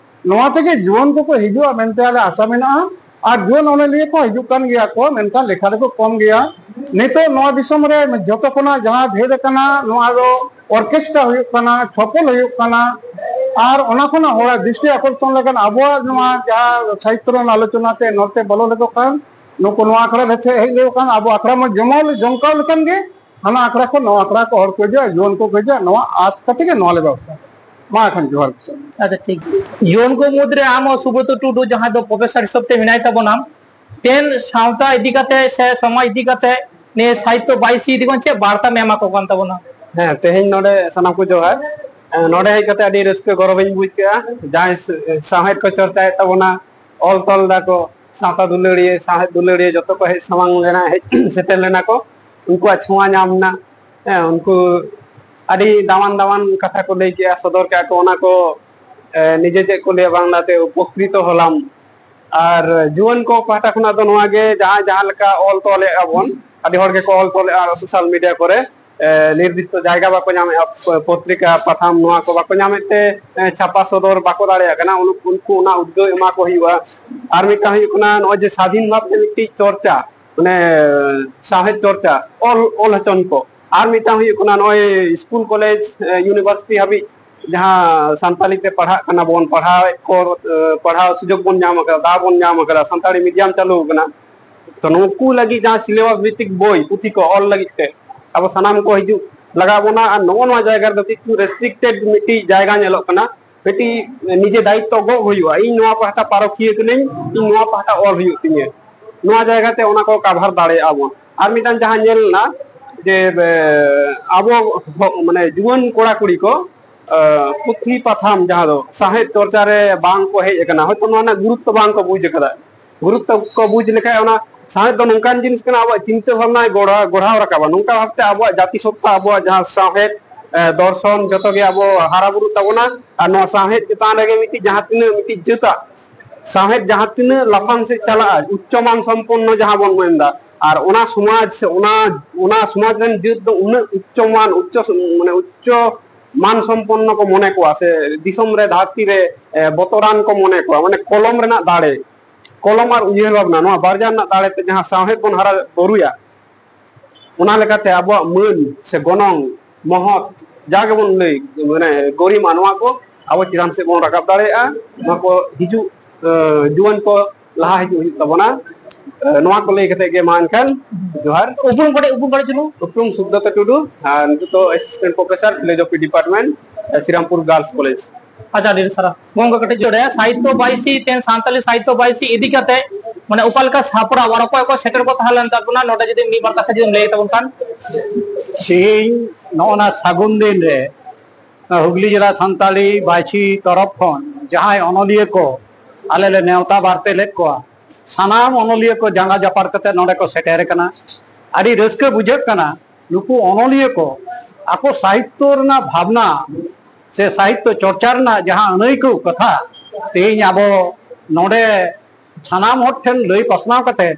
ᱱᱚᱣᱟ ᱛᱮᱜᱮ ᱡᱩᱣᱟᱹᱱ ᱠᱚᱠᱚ ᱦᱤᱡᱩᱜᱼᱟ ᱢᱮᱱᱛᱮ ᱟᱞᱮ ᱟᱥᱟ ᱢᱮᱱᱟᱜᱼᱟ᱾ ᱟᱨ ᱡᱩᱣᱟᱹᱱ ᱚᱱᱚᱞᱤᱭᱟᱹ ᱠᱚ ᱦᱤᱡᱩᱜ ᱠᱟᱱ ᱜᱮᱭᱟ ᱠᱚ, ᱢᱮᱱᱠᱷᱟᱱ ᱞᱮᱠᱷᱟ ᱨᱮᱠᱚ ᱠᱚᱢ ᱜᱮᱭᱟ᱾ ᱱᱤᱛᱚᱜ ᱱᱚᱣᱟ ᱫᱤᱥᱚᱢ ᱨᱮ ᱡᱷᱚᱛᱚ ᱠᱷᱚᱱᱟᱜ ᱡᱟᱦᱟᱸ ᱰᱷᱮᱨ ᱟᱠᱟᱱᱟ, ᱱᱚᱣᱟ ᱫᱚ ᱚᱨᱠᱮᱥᱴᱨᱟ ᱦᱩᱭᱩᱜ ᱠᱟᱱᱟ, ᱪᱷᱚᱯᱚᱞ ᱦᱩᱭᱩᱜ ᱠᱟᱱᱟ᱾ ᱟᱨ ᱚᱱᱟ ᱠᱷᱚᱱᱟᱜ ᱦᱚᱲᱟᱜ ᱫᱨᱤᱥᱴᱤ ᱟᱠᱚᱨᱥᱚᱱ ᱞᱟᱹᱜᱤᱫ ᱟᱵᱚᱣᱟᱜ ᱱᱚᱣᱟ ᱡᱟᱦᱟᱸ ᱥᱟᱦᱤᱛᱛᱚ ᱨᱮᱱᱟᱜ ᱟᱞᱳᱪᱚᱱᱟ ᱛᱮ ᱱᱚᱛᱮ ᱵᱚᱞᱚ ᱞᱮᱠᱚ ᱠᱷᱟᱱ, ᱱᱩᱠᱩ ᱱᱚᱣᱟ ᱟᱠᱷᱲᱟ ᱨᱮ ᱦᱮᱡ ᱞᱮᱠᱚ ᱠᱷᱟᱱ ᱟᱵᱚ ᱟᱠᱷᱲᱟ ᱢᱟ ᱡᱚᱢᱟᱣ ᱡᱚᱢᱠᱟᱣ ᱞᱮᱠᱷᱟᱱ ᱜᱮ ᱦᱟᱱᱟ ᱟᱠᱷᱲᱟ ᱠᱷᱚᱱ ᱱᱚᱣᱟ ᱟᱠᱷᱲᱟ ᱠᱚ ᱦᱚᱲ ᱠᱚ ᱦᱤᱡᱩᱜᱼᱟ, ᱡᱩᱣᱟᱹᱱ ᱠᱚᱠᱚ ᱦᱤᱡᱩᱜᱼᱟ᱾ ᱱᱚᱣᱟ ᱟᱸᱥ ᱠᱟᱛᱮ ᱜᱮ ᱱᱚᱣᱟ ᱞᱮ ᱵᱮᱵᱚᱥᱛᱷᱟ᱾ ᱢᱟ ᱮᱱᱠᱷᱟᱱ ᱡᱚᱦᱟᱨ ᱜᱮ᱾ ᱟᱪᱪᱷᱟ, ᱴᱷᱤᱠ᱾ ᱡᱩᱣᱟᱹᱱ ᱠᱚ ᱢᱩᱫᱽᱨᱮ ᱟᱢ ᱦᱚᱸ ᱥᱩᱵᱨᱚᱛᱚ ᱴᱩᱰᱩ, ᱡᱟᱦᱟᱸᱭ ᱫᱚ ᱯᱨᱚᱯᱷᱮᱥᱚᱨ ᱦᱤᱥᱟᱹᱵ ᱛᱮ ᱢᱮᱱᱟᱭ ᱛᱟᱵᱚᱱᱟ, ᱛᱮᱦᱮᱧ ᱥᱟᱶᱛᱟ ᱤᱫᱤ ᱠᱟᱛᱮ ᱥᱮ ᱥᱚᱢᱟᱡᱽ ᱤᱫᱤ ᱠᱟᱛᱮ ᱱᱤᱭᱟᱹ ᱥᱟᱦᱤᱛᱛᱚ ᱵᱟᱭᱤᱥᱤ ᱤᱫᱤ ᱠᱟᱛᱮ ᱪᱮᱫ ᱵᱟᱨᱛᱟᱢ ᱮᱢᱟ ᱠᱚ ᱠᱟᱱ ᱛᱟᱵᱚᱱᱟ? ᱦᱮᱸ, ᱛᱮᱦᱮᱧ ᱱᱚᱰᱮ ᱥᱟᱱᱟᱢ ᱠᱚ ᱡᱚᱦᱟᱨ᱾ ᱮᱸ, ᱱᱚᱰᱮ ᱦᱮᱡ ᱠᱟᱛᱮ ᱟᱹᱰᱤ ᱨᱟᱹᱥᱠᱟᱹ ᱜᱚᱨᱚᱵᱤᱧ ᱵᱩᱡᱽ ᱠᱮᱜᱼᱟ᱾ ᱡᱟᱦᱟᱸᱭ ᱥ-, ᱥᱟᱶᱦᱮᱫ ᱠᱚ ᱪᱚᱨᱪᱟᱭᱮᱫ ᱛᱟᱵᱚᱱᱟ, ᱚᱞ ᱛᱚᱞ ᱫᱟᱠᱚ, ᱥᱟᱶᱛᱟ ᱫᱩᱞᱟᱹᱲᱤᱭᱟᱹ, ᱥᱟᱶᱦᱮᱫ ᱫᱩᱞᱟᱹᱲᱤᱭᱟᱹ ᱡᱚᱛᱚ ᱠᱚ ᱦᱮᱡ ᱥᱟᱢᱟᱝ ᱞᱮᱱᱟ, ᱦᱮᱡ ᱥᱮᱴᱮᱨ ᱞᱮᱱᱟ ᱠᱚ, ᱩᱱᱠᱩᱣᱟᱜ ᱪᱷᱳᱣᱟ ᱧᱟᱢ ᱮᱱᱟ᱾ ᱦᱮᱸ, ᱩᱱᱠᱩ ᱟᱹᱰᱤ ᱫᱟᱢᱟᱱ ᱫᱟᱢᱟᱱ ᱠᱟᱛᱷᱟ ᱠᱚ ᱞᱟᱹᱭ ᱠᱮᱜᱼᱟ, ᱥᱚᱫᱚᱨ ᱠᱮᱜᱼᱟ ᱠᱚ, ᱚᱱᱟ ᱠᱚ, ᱮ, ᱱᱤᱡᱮ ᱪᱮᱫ ᱠᱚ ᱞᱟᱹᱭᱟ ᱵᱟᱝᱞᱟᱛᱮ, ᱩᱯᱚᱠᱨᱤᱛᱚ ᱦᱚᱞᱟᱢ᱾ ᱟᱨ ᱡᱩᱣᱟᱹᱱ ᱠᱚ ᱯᱟᱦᱴᱟ ᱠᱷᱚᱱᱟᱜ ᱫᱚ ᱱᱚᱣᱟ ᱜᱮ, ᱡᱟᱦᱟᱸᱭ ᱡᱟᱦᱟᱸ ᱞᱮᱠᱟ ᱚᱞ ᱛᱚᱞᱮᱫᱼᱟ ᱵᱚᱱ, ᱟᱹᱰᱤ ᱦᱚᱲ ᱜᱮᱠᱚ ᱚᱞ ᱛᱚᱞᱮᱫᱼᱟ ᱥᱳᱥᱟᱞ ᱢᱤᱰᱤᱭᱟ ᱠᱚᱨᱮ, ᱮ, ᱱᱤᱨᱫᱤᱥᱴᱚ ᱡᱟᱭᱜᱟ ᱵᱟᱠᱚ ᱧᱟᱢᱮᱫᱼᱟ, ᱯᱚ-, ᱯᱚᱛᱨᱤᱠᱟ, ᱯᱟᱛᱷᱟᱢ ᱱᱚᱣᱟ ᱠᱚ ᱵᱟᱠᱚ ᱧᱟᱢᱮᱫ ᱛᱮ, ᱮ, ᱪᱷᱟᱯᱟ ᱥᱚᱫᱚᱨ ᱵᱟᱠᱚ ᱫᱟᱲᱮᱭᱟᱜ ᱠᱟᱱᱟ᱾ ᱩᱱ-, ᱩᱱᱠᱩ ᱚᱱᱟ ᱩᱫᱽᱜᱟᱹᱣ ᱮᱢᱟ ᱠᱚ ᱦᱩᱭᱩᱜᱼᱟ᱾ ᱟᱨ ᱢᱤᱫᱴᱟᱝ ᱦᱩᱭᱩᱜ ᱠᱟᱱᱟ, ᱱᱚᱜᱼᱚᱭ ᱡᱮ ᱥᱟᱫᱷᱤᱱ ᱵᱷᱟᱵᱽᱛᱮ ᱢᱤᱫᱴᱤᱡ ᱪᱚᱨᱪᱟ, ᱢᱟᱱᱮ ᱥᱟᱶᱦᱮᱫ ᱪᱚᱨᱪᱟ, ᱚᱞ, ᱚᱞ ᱦᱚᱪᱚᱱ ᱠᱚ᱾ ᱟᱨ ᱢᱤᱫᱴᱟᱝ ᱦᱩᱭᱩᱜ ᱠᱟᱱᱟ, ᱱᱚᱜᱼᱚᱭ ᱥᱠᱩᱞ, ᱠᱚᱞᱮᱡᱽ, ᱮ, ᱤᱭᱩᱱᱤᱵᱷᱟᱨᱥᱤᱴᱤ ᱦᱟᱹᱵᱤᱡ ᱡᱟᱦᱟᱸ ᱥᱟᱱᱛᱟᱲᱤ ᱛᱮ ᱯᱟᱲᱦᱟᱜ ᱠᱟᱱᱟ ᱵᱚᱱ, ᱯᱟᱲᱦᱟᱣᱮᱫ ᱠᱚ, ᱮ, ᱯᱟᱲᱦᱟᱣ ᱥᱩᱡᱳᱜᱽ ᱵᱚᱱ ᱧᱟᱢ ᱟᱠᱟᱫᱟ, ᱫᱟᱣ ᱵᱚᱱ ᱧᱟᱢ ᱟᱠᱟᱫᱟ, ᱥᱟᱱᱛᱟᱲᱤ ᱢᱤᱰᱤᱭᱟᱢ ᱪᱟᱹᱞᱩ ᱟᱠᱟᱱᱟ᱾ ᱛᱚ, ᱱᱩᱠᱩ ᱞᱟᱹᱜᱤᱫ ᱡᱟᱦᱟᱸ ᱥᱤᱞᱮᱵᱟᱥ ᱵᱷᱤᱛᱛᱤᱠ ᱵᱳᱭ, ᱯᱩᱛᱷᱤ ᱠᱚ ᱚᱞ ᱞᱟᱹᱜᱤᱫ ᱛᱮ ᱟᱵᱚ ᱥᱟᱱᱟᱢ ᱠᱚ ᱦᱤᱡᱩᱜ ᱞᱟᱜᱟᱣ ᱵᱚᱱᱟ᱾ ᱟᱨ ᱱᱚᱜᱼᱚ ᱱᱚᱣᱟ ᱡᱟᱭᱜᱟ ᱨᱮᱫᱚ ᱠᱤᱪᱷᱩ ᱨᱮᱥᱴᱨᱤᱠᱴᱮᱰ ᱢᱤᱫᱴᱤᱡ ᱡᱟᱭᱜᱟ ᱧᱮᱞᱚᱜ ᱠᱟᱱᱟ, ᱢᱤᱫᱴᱤᱡ ᱱᱤᱡᱮ ᱫᱟᱭᱤᱛᱛᱚ ᱜᱚᱜ ᱦᱩᱭᱩᱜᱼᱟ, ᱤᱧ ᱱᱚᱣᱟ ᱯᱟᱦᱴᱟ ᱯᱟᱨᱚᱠᱷᱤᱭᱟᱹ ᱠᱟᱹᱱᱟᱹᱧ, ᱤᱧ ᱱᱚᱣᱟ ᱯᱟᱦᱴᱟ ᱚᱞ ᱦᱩᱭᱩᱜ ᱛᱤᱧᱟᱹ᱾ ᱱᱚᱣᱟ ᱡᱟᱭᱜᱟ ᱛᱮ ᱚᱱᱟ ᱠᱚ ᱠᱟᱵᱷᱟᱨ ᱫᱟᱲᱮᱭᱟᱜᱼᱟ ᱵᱚᱱ᱾ ᱟᱨ ᱢᱤᱫᱴᱟᱝ ᱡᱟᱦᱟᱸ ᱧᱮᱞ ᱮᱱᱟ ᱡᱮ, ᱮ, ᱟᱵᱚ ᱦᱚ-, ᱢᱟᱱᱮ ᱡᱩᱣᱟᱹᱱ ᱠᱚᱲᱟ ᱠᱩᱲᱤ ᱠᱚ, ᱮ, ᱯᱩᱛᱷᱤ ᱯᱟᱛᱷᱟᱢ ᱡᱟᱦᱟᱸ ᱫᱚ ᱥᱟᱶᱦᱮᱫ ᱪᱚᱨᱪᱟ ᱨᱮ ᱵᱟᱝ ᱠᱚ ᱦᱮᱡ ᱟᱠᱟᱱᱟ, ᱦᱚᱭᱛᱚ ᱱᱚᱣᱟ ᱨᱮᱱᱟᱜ ᱜᱩᱨᱩᱛᱛᱚ ᱵᱟᱝ ᱠᱚ ᱵᱩᱡᱽ ᱟᱠᱟᱫᱟ᱾ ᱜᱩᱨᱩᱛᱛᱚ ᱠᱚ ᱵᱩᱡᱽ ᱞᱮᱠᱷᱟᱡ ᱚᱱᱟ ᱥᱟᱶᱦᱮᱫ ᱫᱚ ᱱᱚᱝᱠᱟᱱ ᱡᱤᱱᱤᱥ ᱠᱟᱱᱟ, ᱟᱵᱚᱣᱟᱜ ᱪᱤᱱᱛᱟᱹ ᱵᱷᱟᱵᱽᱱᱟᱭ ᱜᱚᱲᱦᱟᱣ, ᱜᱚᱲᱦᱟᱣ ᱨᱟᱠᱟᱵᱟ᱾ ᱱᱚᱝᱠᱟ ᱵᱷᱟᱵᱛᱮ ᱟᱵᱚᱣᱟᱜ ᱡᱟᱹᱛᱤ ᱥᱚᱛᱛᱟ, ᱟᱵᱚᱣᱟᱜ ᱡᱟᱦᱟᱸ ᱥᱟᱶᱦᱮᱫ, ᱮ, ᱫᱚᱨᱥᱚᱱ ᱡᱚᱛᱚ ᱜᱮ ᱟᱵᱚ ᱦᱟᱨᱟ ᱵᱩᱨᱩᱜ ᱛᱟᱵᱚᱱᱟ᱾ ᱟᱨ ᱱᱚᱣᱟ ᱥᱟᱶᱦᱮᱫ ᱪᱮᱛᱟᱱ ᱨᱮᱜᱮ ᱢᱤᱫᱴᱤᱡ ᱡᱟᱦᱟᱸ ᱛᱤᱱᱟᱹᱜ ᱢᱤᱫᱴᱤᱡ ᱡᱟᱹᱛᱟᱜ ᱥᱟᱶᱦᱮᱫ ᱡᱟᱦᱟᱸ ᱛᱤᱱᱟᱹᱜ ᱞᱟᱯᱷᱟᱝ ᱥᱮᱫ ᱪᱟᱞᱟᱜᱼᱟ, ᱩᱪᱪᱚ ᱢᱟᱱ ᱥᱚᱢᱯᱚᱱᱱᱚ ᱡᱟᱦᱟᱸ ᱵᱚᱱ ᱢᱮᱱᱫᱟ, ᱟᱨ ᱚᱱᱟ ᱥᱚᱢᱟᱡᱽ ᱥᱮ ᱚᱱᱟ ᱚᱱᱟ ᱥᱚᱢᱟᱡᱽ ᱨᱮᱱ ᱡᱟᱹᱛ ᱫᱚ ᱩᱱᱟᱹᱜ ᱩᱪᱪᱚ ᱢᱟᱱ ᱩᱪᱪᱚ ᱢᱟᱱᱮ ᱩᱪᱪᱚ ᱢᱟᱱ ᱥᱚᱢᱯᱚᱱᱱᱚ ᱠᱚ ᱢᱚᱱᱮ ᱠᱚᱣᱟ, ᱥᱮ ᱫᱤᱥᱚᱢ ᱨᱮ ᱫᱷᱟᱹᱨᱛᱤ ᱨᱮ ᱮ, ᱵᱚᱛᱚᱨᱟᱱ ᱠᱚ ᱢᱚᱱᱮ ᱠᱚᱣᱟ, ᱢᱟᱱᱮ ᱠᱚᱞᱚᱢ ᱨᱮᱱᱟᱜ ᱫᱟᱲᱮ, ᱠᱚᱞᱚᱢ ᱟᱨ ᱩᱭᱦᱟᱹᱨ ᱵᱷᱟᱵᱽᱱᱟ, ᱱᱚᱣᱟ ᱵᱟᱨᱭᱟ ᱨᱮᱱᱟᱜ ᱫᱟᱲᱮ ᱛᱮ ᱡᱟᱦᱟᱸ ᱥᱟᱶᱦᱮᱫ ᱵᱚᱱ ᱦᱟᱨᱟ ᱵᱩᱨᱩᱭᱟ, ᱚᱱᱟ ᱞᱮᱠᱟᱛᱮ ᱟᱵᱚᱣᱟᱜ ᱢᱟᱹᱱ ᱥᱮ ᱜᱚᱱᱚᱝ ᱢᱚᱦᱚᱛ, ᱡᱟ ᱜᱮᱵᱚᱱ ᱞᱟᱹᱭ, ᱢᱟᱱᱮ ᱜᱚᱨᱤᱢᱟ, ᱱᱚᱣᱟ ᱠᱚ ᱟᱵᱚ ᱪᱮᱛᱟᱱ ᱥᱮᱫ ᱵᱚᱱ ᱨᱟᱠᱟᱵ ᱫᱟᱲᱮᱭᱟᱜᱼᱟ᱾ ᱱᱚᱣᱟ ᱠᱚ ᱦᱤᱡᱩᱜ ᱮ, ᱡᱩᱣᱟᱹᱱ ᱠᱚ ᱞᱟᱦᱟ ᱦᱤᱡᱩᱜ ᱦᱩᱭᱩᱜ ᱛᱟᱵᱚᱱᱟ᱾ ᱮ, ᱱᱚᱣᱟ ᱠᱚ ᱞᱟᱹᱭ ᱠᱟᱛᱮ ᱜᱮ ᱢᱟ ᱮᱱᱠᱷᱟᱱ ᱡᱚᱦᱟᱨ᱾ ᱩᱯᱨᱩᱢ ᱠᱟᱹᱴᱤᱡ, ᱩᱯᱨᱩᱢ ᱠᱟᱹᱴᱤᱡ ᱪᱩᱞᱩᱝ᱾ ᱩᱯᱨᱩᱢ ᱥᱩᱵᱽᱨᱚᱛ ᱴᱩᱰᱩ, ᱟᱨ ᱱᱤᱛᱚᱜ ᱫᱚ ᱮᱥᱤᱥᱴᱮᱱᱴ ᱯᱨᱚᱯᱷᱮᱥᱚᱨ ᱯᱷᱤᱞᱳᱡᱚᱯᱷᱤ ᱰᱤᱯᱟᱨᱴᱢᱮᱱᱴ, ᱮ, ᱥᱨᱤᱨᱟᱢᱯᱩᱨ ᱜᱟᱨᱞᱥ ᱠᱚᱞᱮᱡᱽ᱾ ᱟᱪᱪᱷᱟ, ᱟᱹᱰᱤ ᱥᱟᱨᱦᱟᱣ᱾ ᱜᱚᱝᱠᱮ, ᱠᱟᱹᱴᱤᱡ ᱡᱳᱨᱮ ᱥᱟᱦᱤᱛᱛᱚ ᱵᱟᱭᱥᱤ, ᱛᱮᱦᱮᱧ ᱥᱟᱱᱛᱟᱞᱤ ᱥᱟᱦᱤᱛᱛᱚ ᱵᱟᱭᱥᱤ ᱤᱫᱤ ᱠᱟᱛᱮ, ᱢᱟᱱᱮ, ᱚᱠᱟ ᱞᱮᱠᱟ ᱥᱟᱯᱲᱟᱣ ᱟᱨ ᱚᱠᱚᱭ ᱠᱚ ᱥᱮᱴᱮᱨ ᱠᱚ ᱛᱟᱦᱮᱸ ᱞᱮᱱ ᱛᱟᱵᱚᱱᱟ, ᱱᱚᱰᱮ ᱡᱩᱫᱤ ᱢᱤᱫ ᱵᱟᱨ ᱠᱟᱛᱷᱟ ᱡᱩᱫᱤᱢ ᱞᱟᱹᱭ ᱛᱟᱵᱚᱱ ᱠᱷᱟᱱ᱾ ᱛᱮᱦᱮᱧ ᱱᱚᱜᱼᱚ ᱱᱟ ᱥᱟᱹᱜᱩᱱ ᱫᱤᱱ ᱨᱮ ᱦᱩᱜᱽᱞᱤ ᱡᱮᱞᱟ ᱥᱟᱱᱛᱟᱲᱤ ᱵᱟᱭᱥᱤ ᱛᱚᱨᱚᱯ ᱠᱷᱚᱱ ᱡᱟᱦᱟᱸᱭ ᱚᱱᱚᱞᱤᱭᱟᱹ ᱠᱚ ᱟᱞᱮ ᱞᱮ ᱱᱮᱣᱛᱟ ᱵᱟᱨᱛᱮ ᱞᱮᱫ ᱠᱚᱣᱟ, ᱥᱟᱱᱟᱢ ᱚᱱᱚᱞᱤᱭᱟᱹ ᱠᱚ ᱡᱟᱸᱜᱟ ᱡᱟᱯᱟᱨ ᱠᱟᱛᱮ ᱱᱚᱰᱮ ᱠᱚ ᱥᱮᱴᱮᱨ ᱟᱠᱟᱱᱟ᱾ ᱟᱹᱰᱤ ᱨᱟᱹᱥᱠᱟᱹ ᱵᱩᱡᱷᱟᱹᱜ ᱠᱟᱱᱟ, ᱱᱩᱠᱩ ᱚᱱᱚᱞᱤᱭᱟᱹ ᱠᱚ ᱟᱠᱚ ᱥᱟᱦᱤᱛᱛᱚ ᱨᱮᱱᱟᱜ ᱵᱷᱟᱵᱽᱱᱟ ᱥᱮ ᱥᱟᱦᱤᱛᱛᱚ ᱪᱚᱨᱪᱟ ᱨᱮᱱᱟᱜ ᱡᱟᱦᱟᱸ ᱟᱹᱱᱟᱹᱭᱠᱟᱹᱣ ᱠᱟᱛᱷᱟ ᱛᱮᱦᱮᱧ ᱟᱵᱚ ᱱᱚᱰᱮ ᱥᱟᱱᱟᱢ ᱦᱚᱲ ᱴᱷᱮᱱ ᱞᱟᱹᱭ ᱯᱟᱥᱱᱟᱣ ᱠᱟᱛᱮ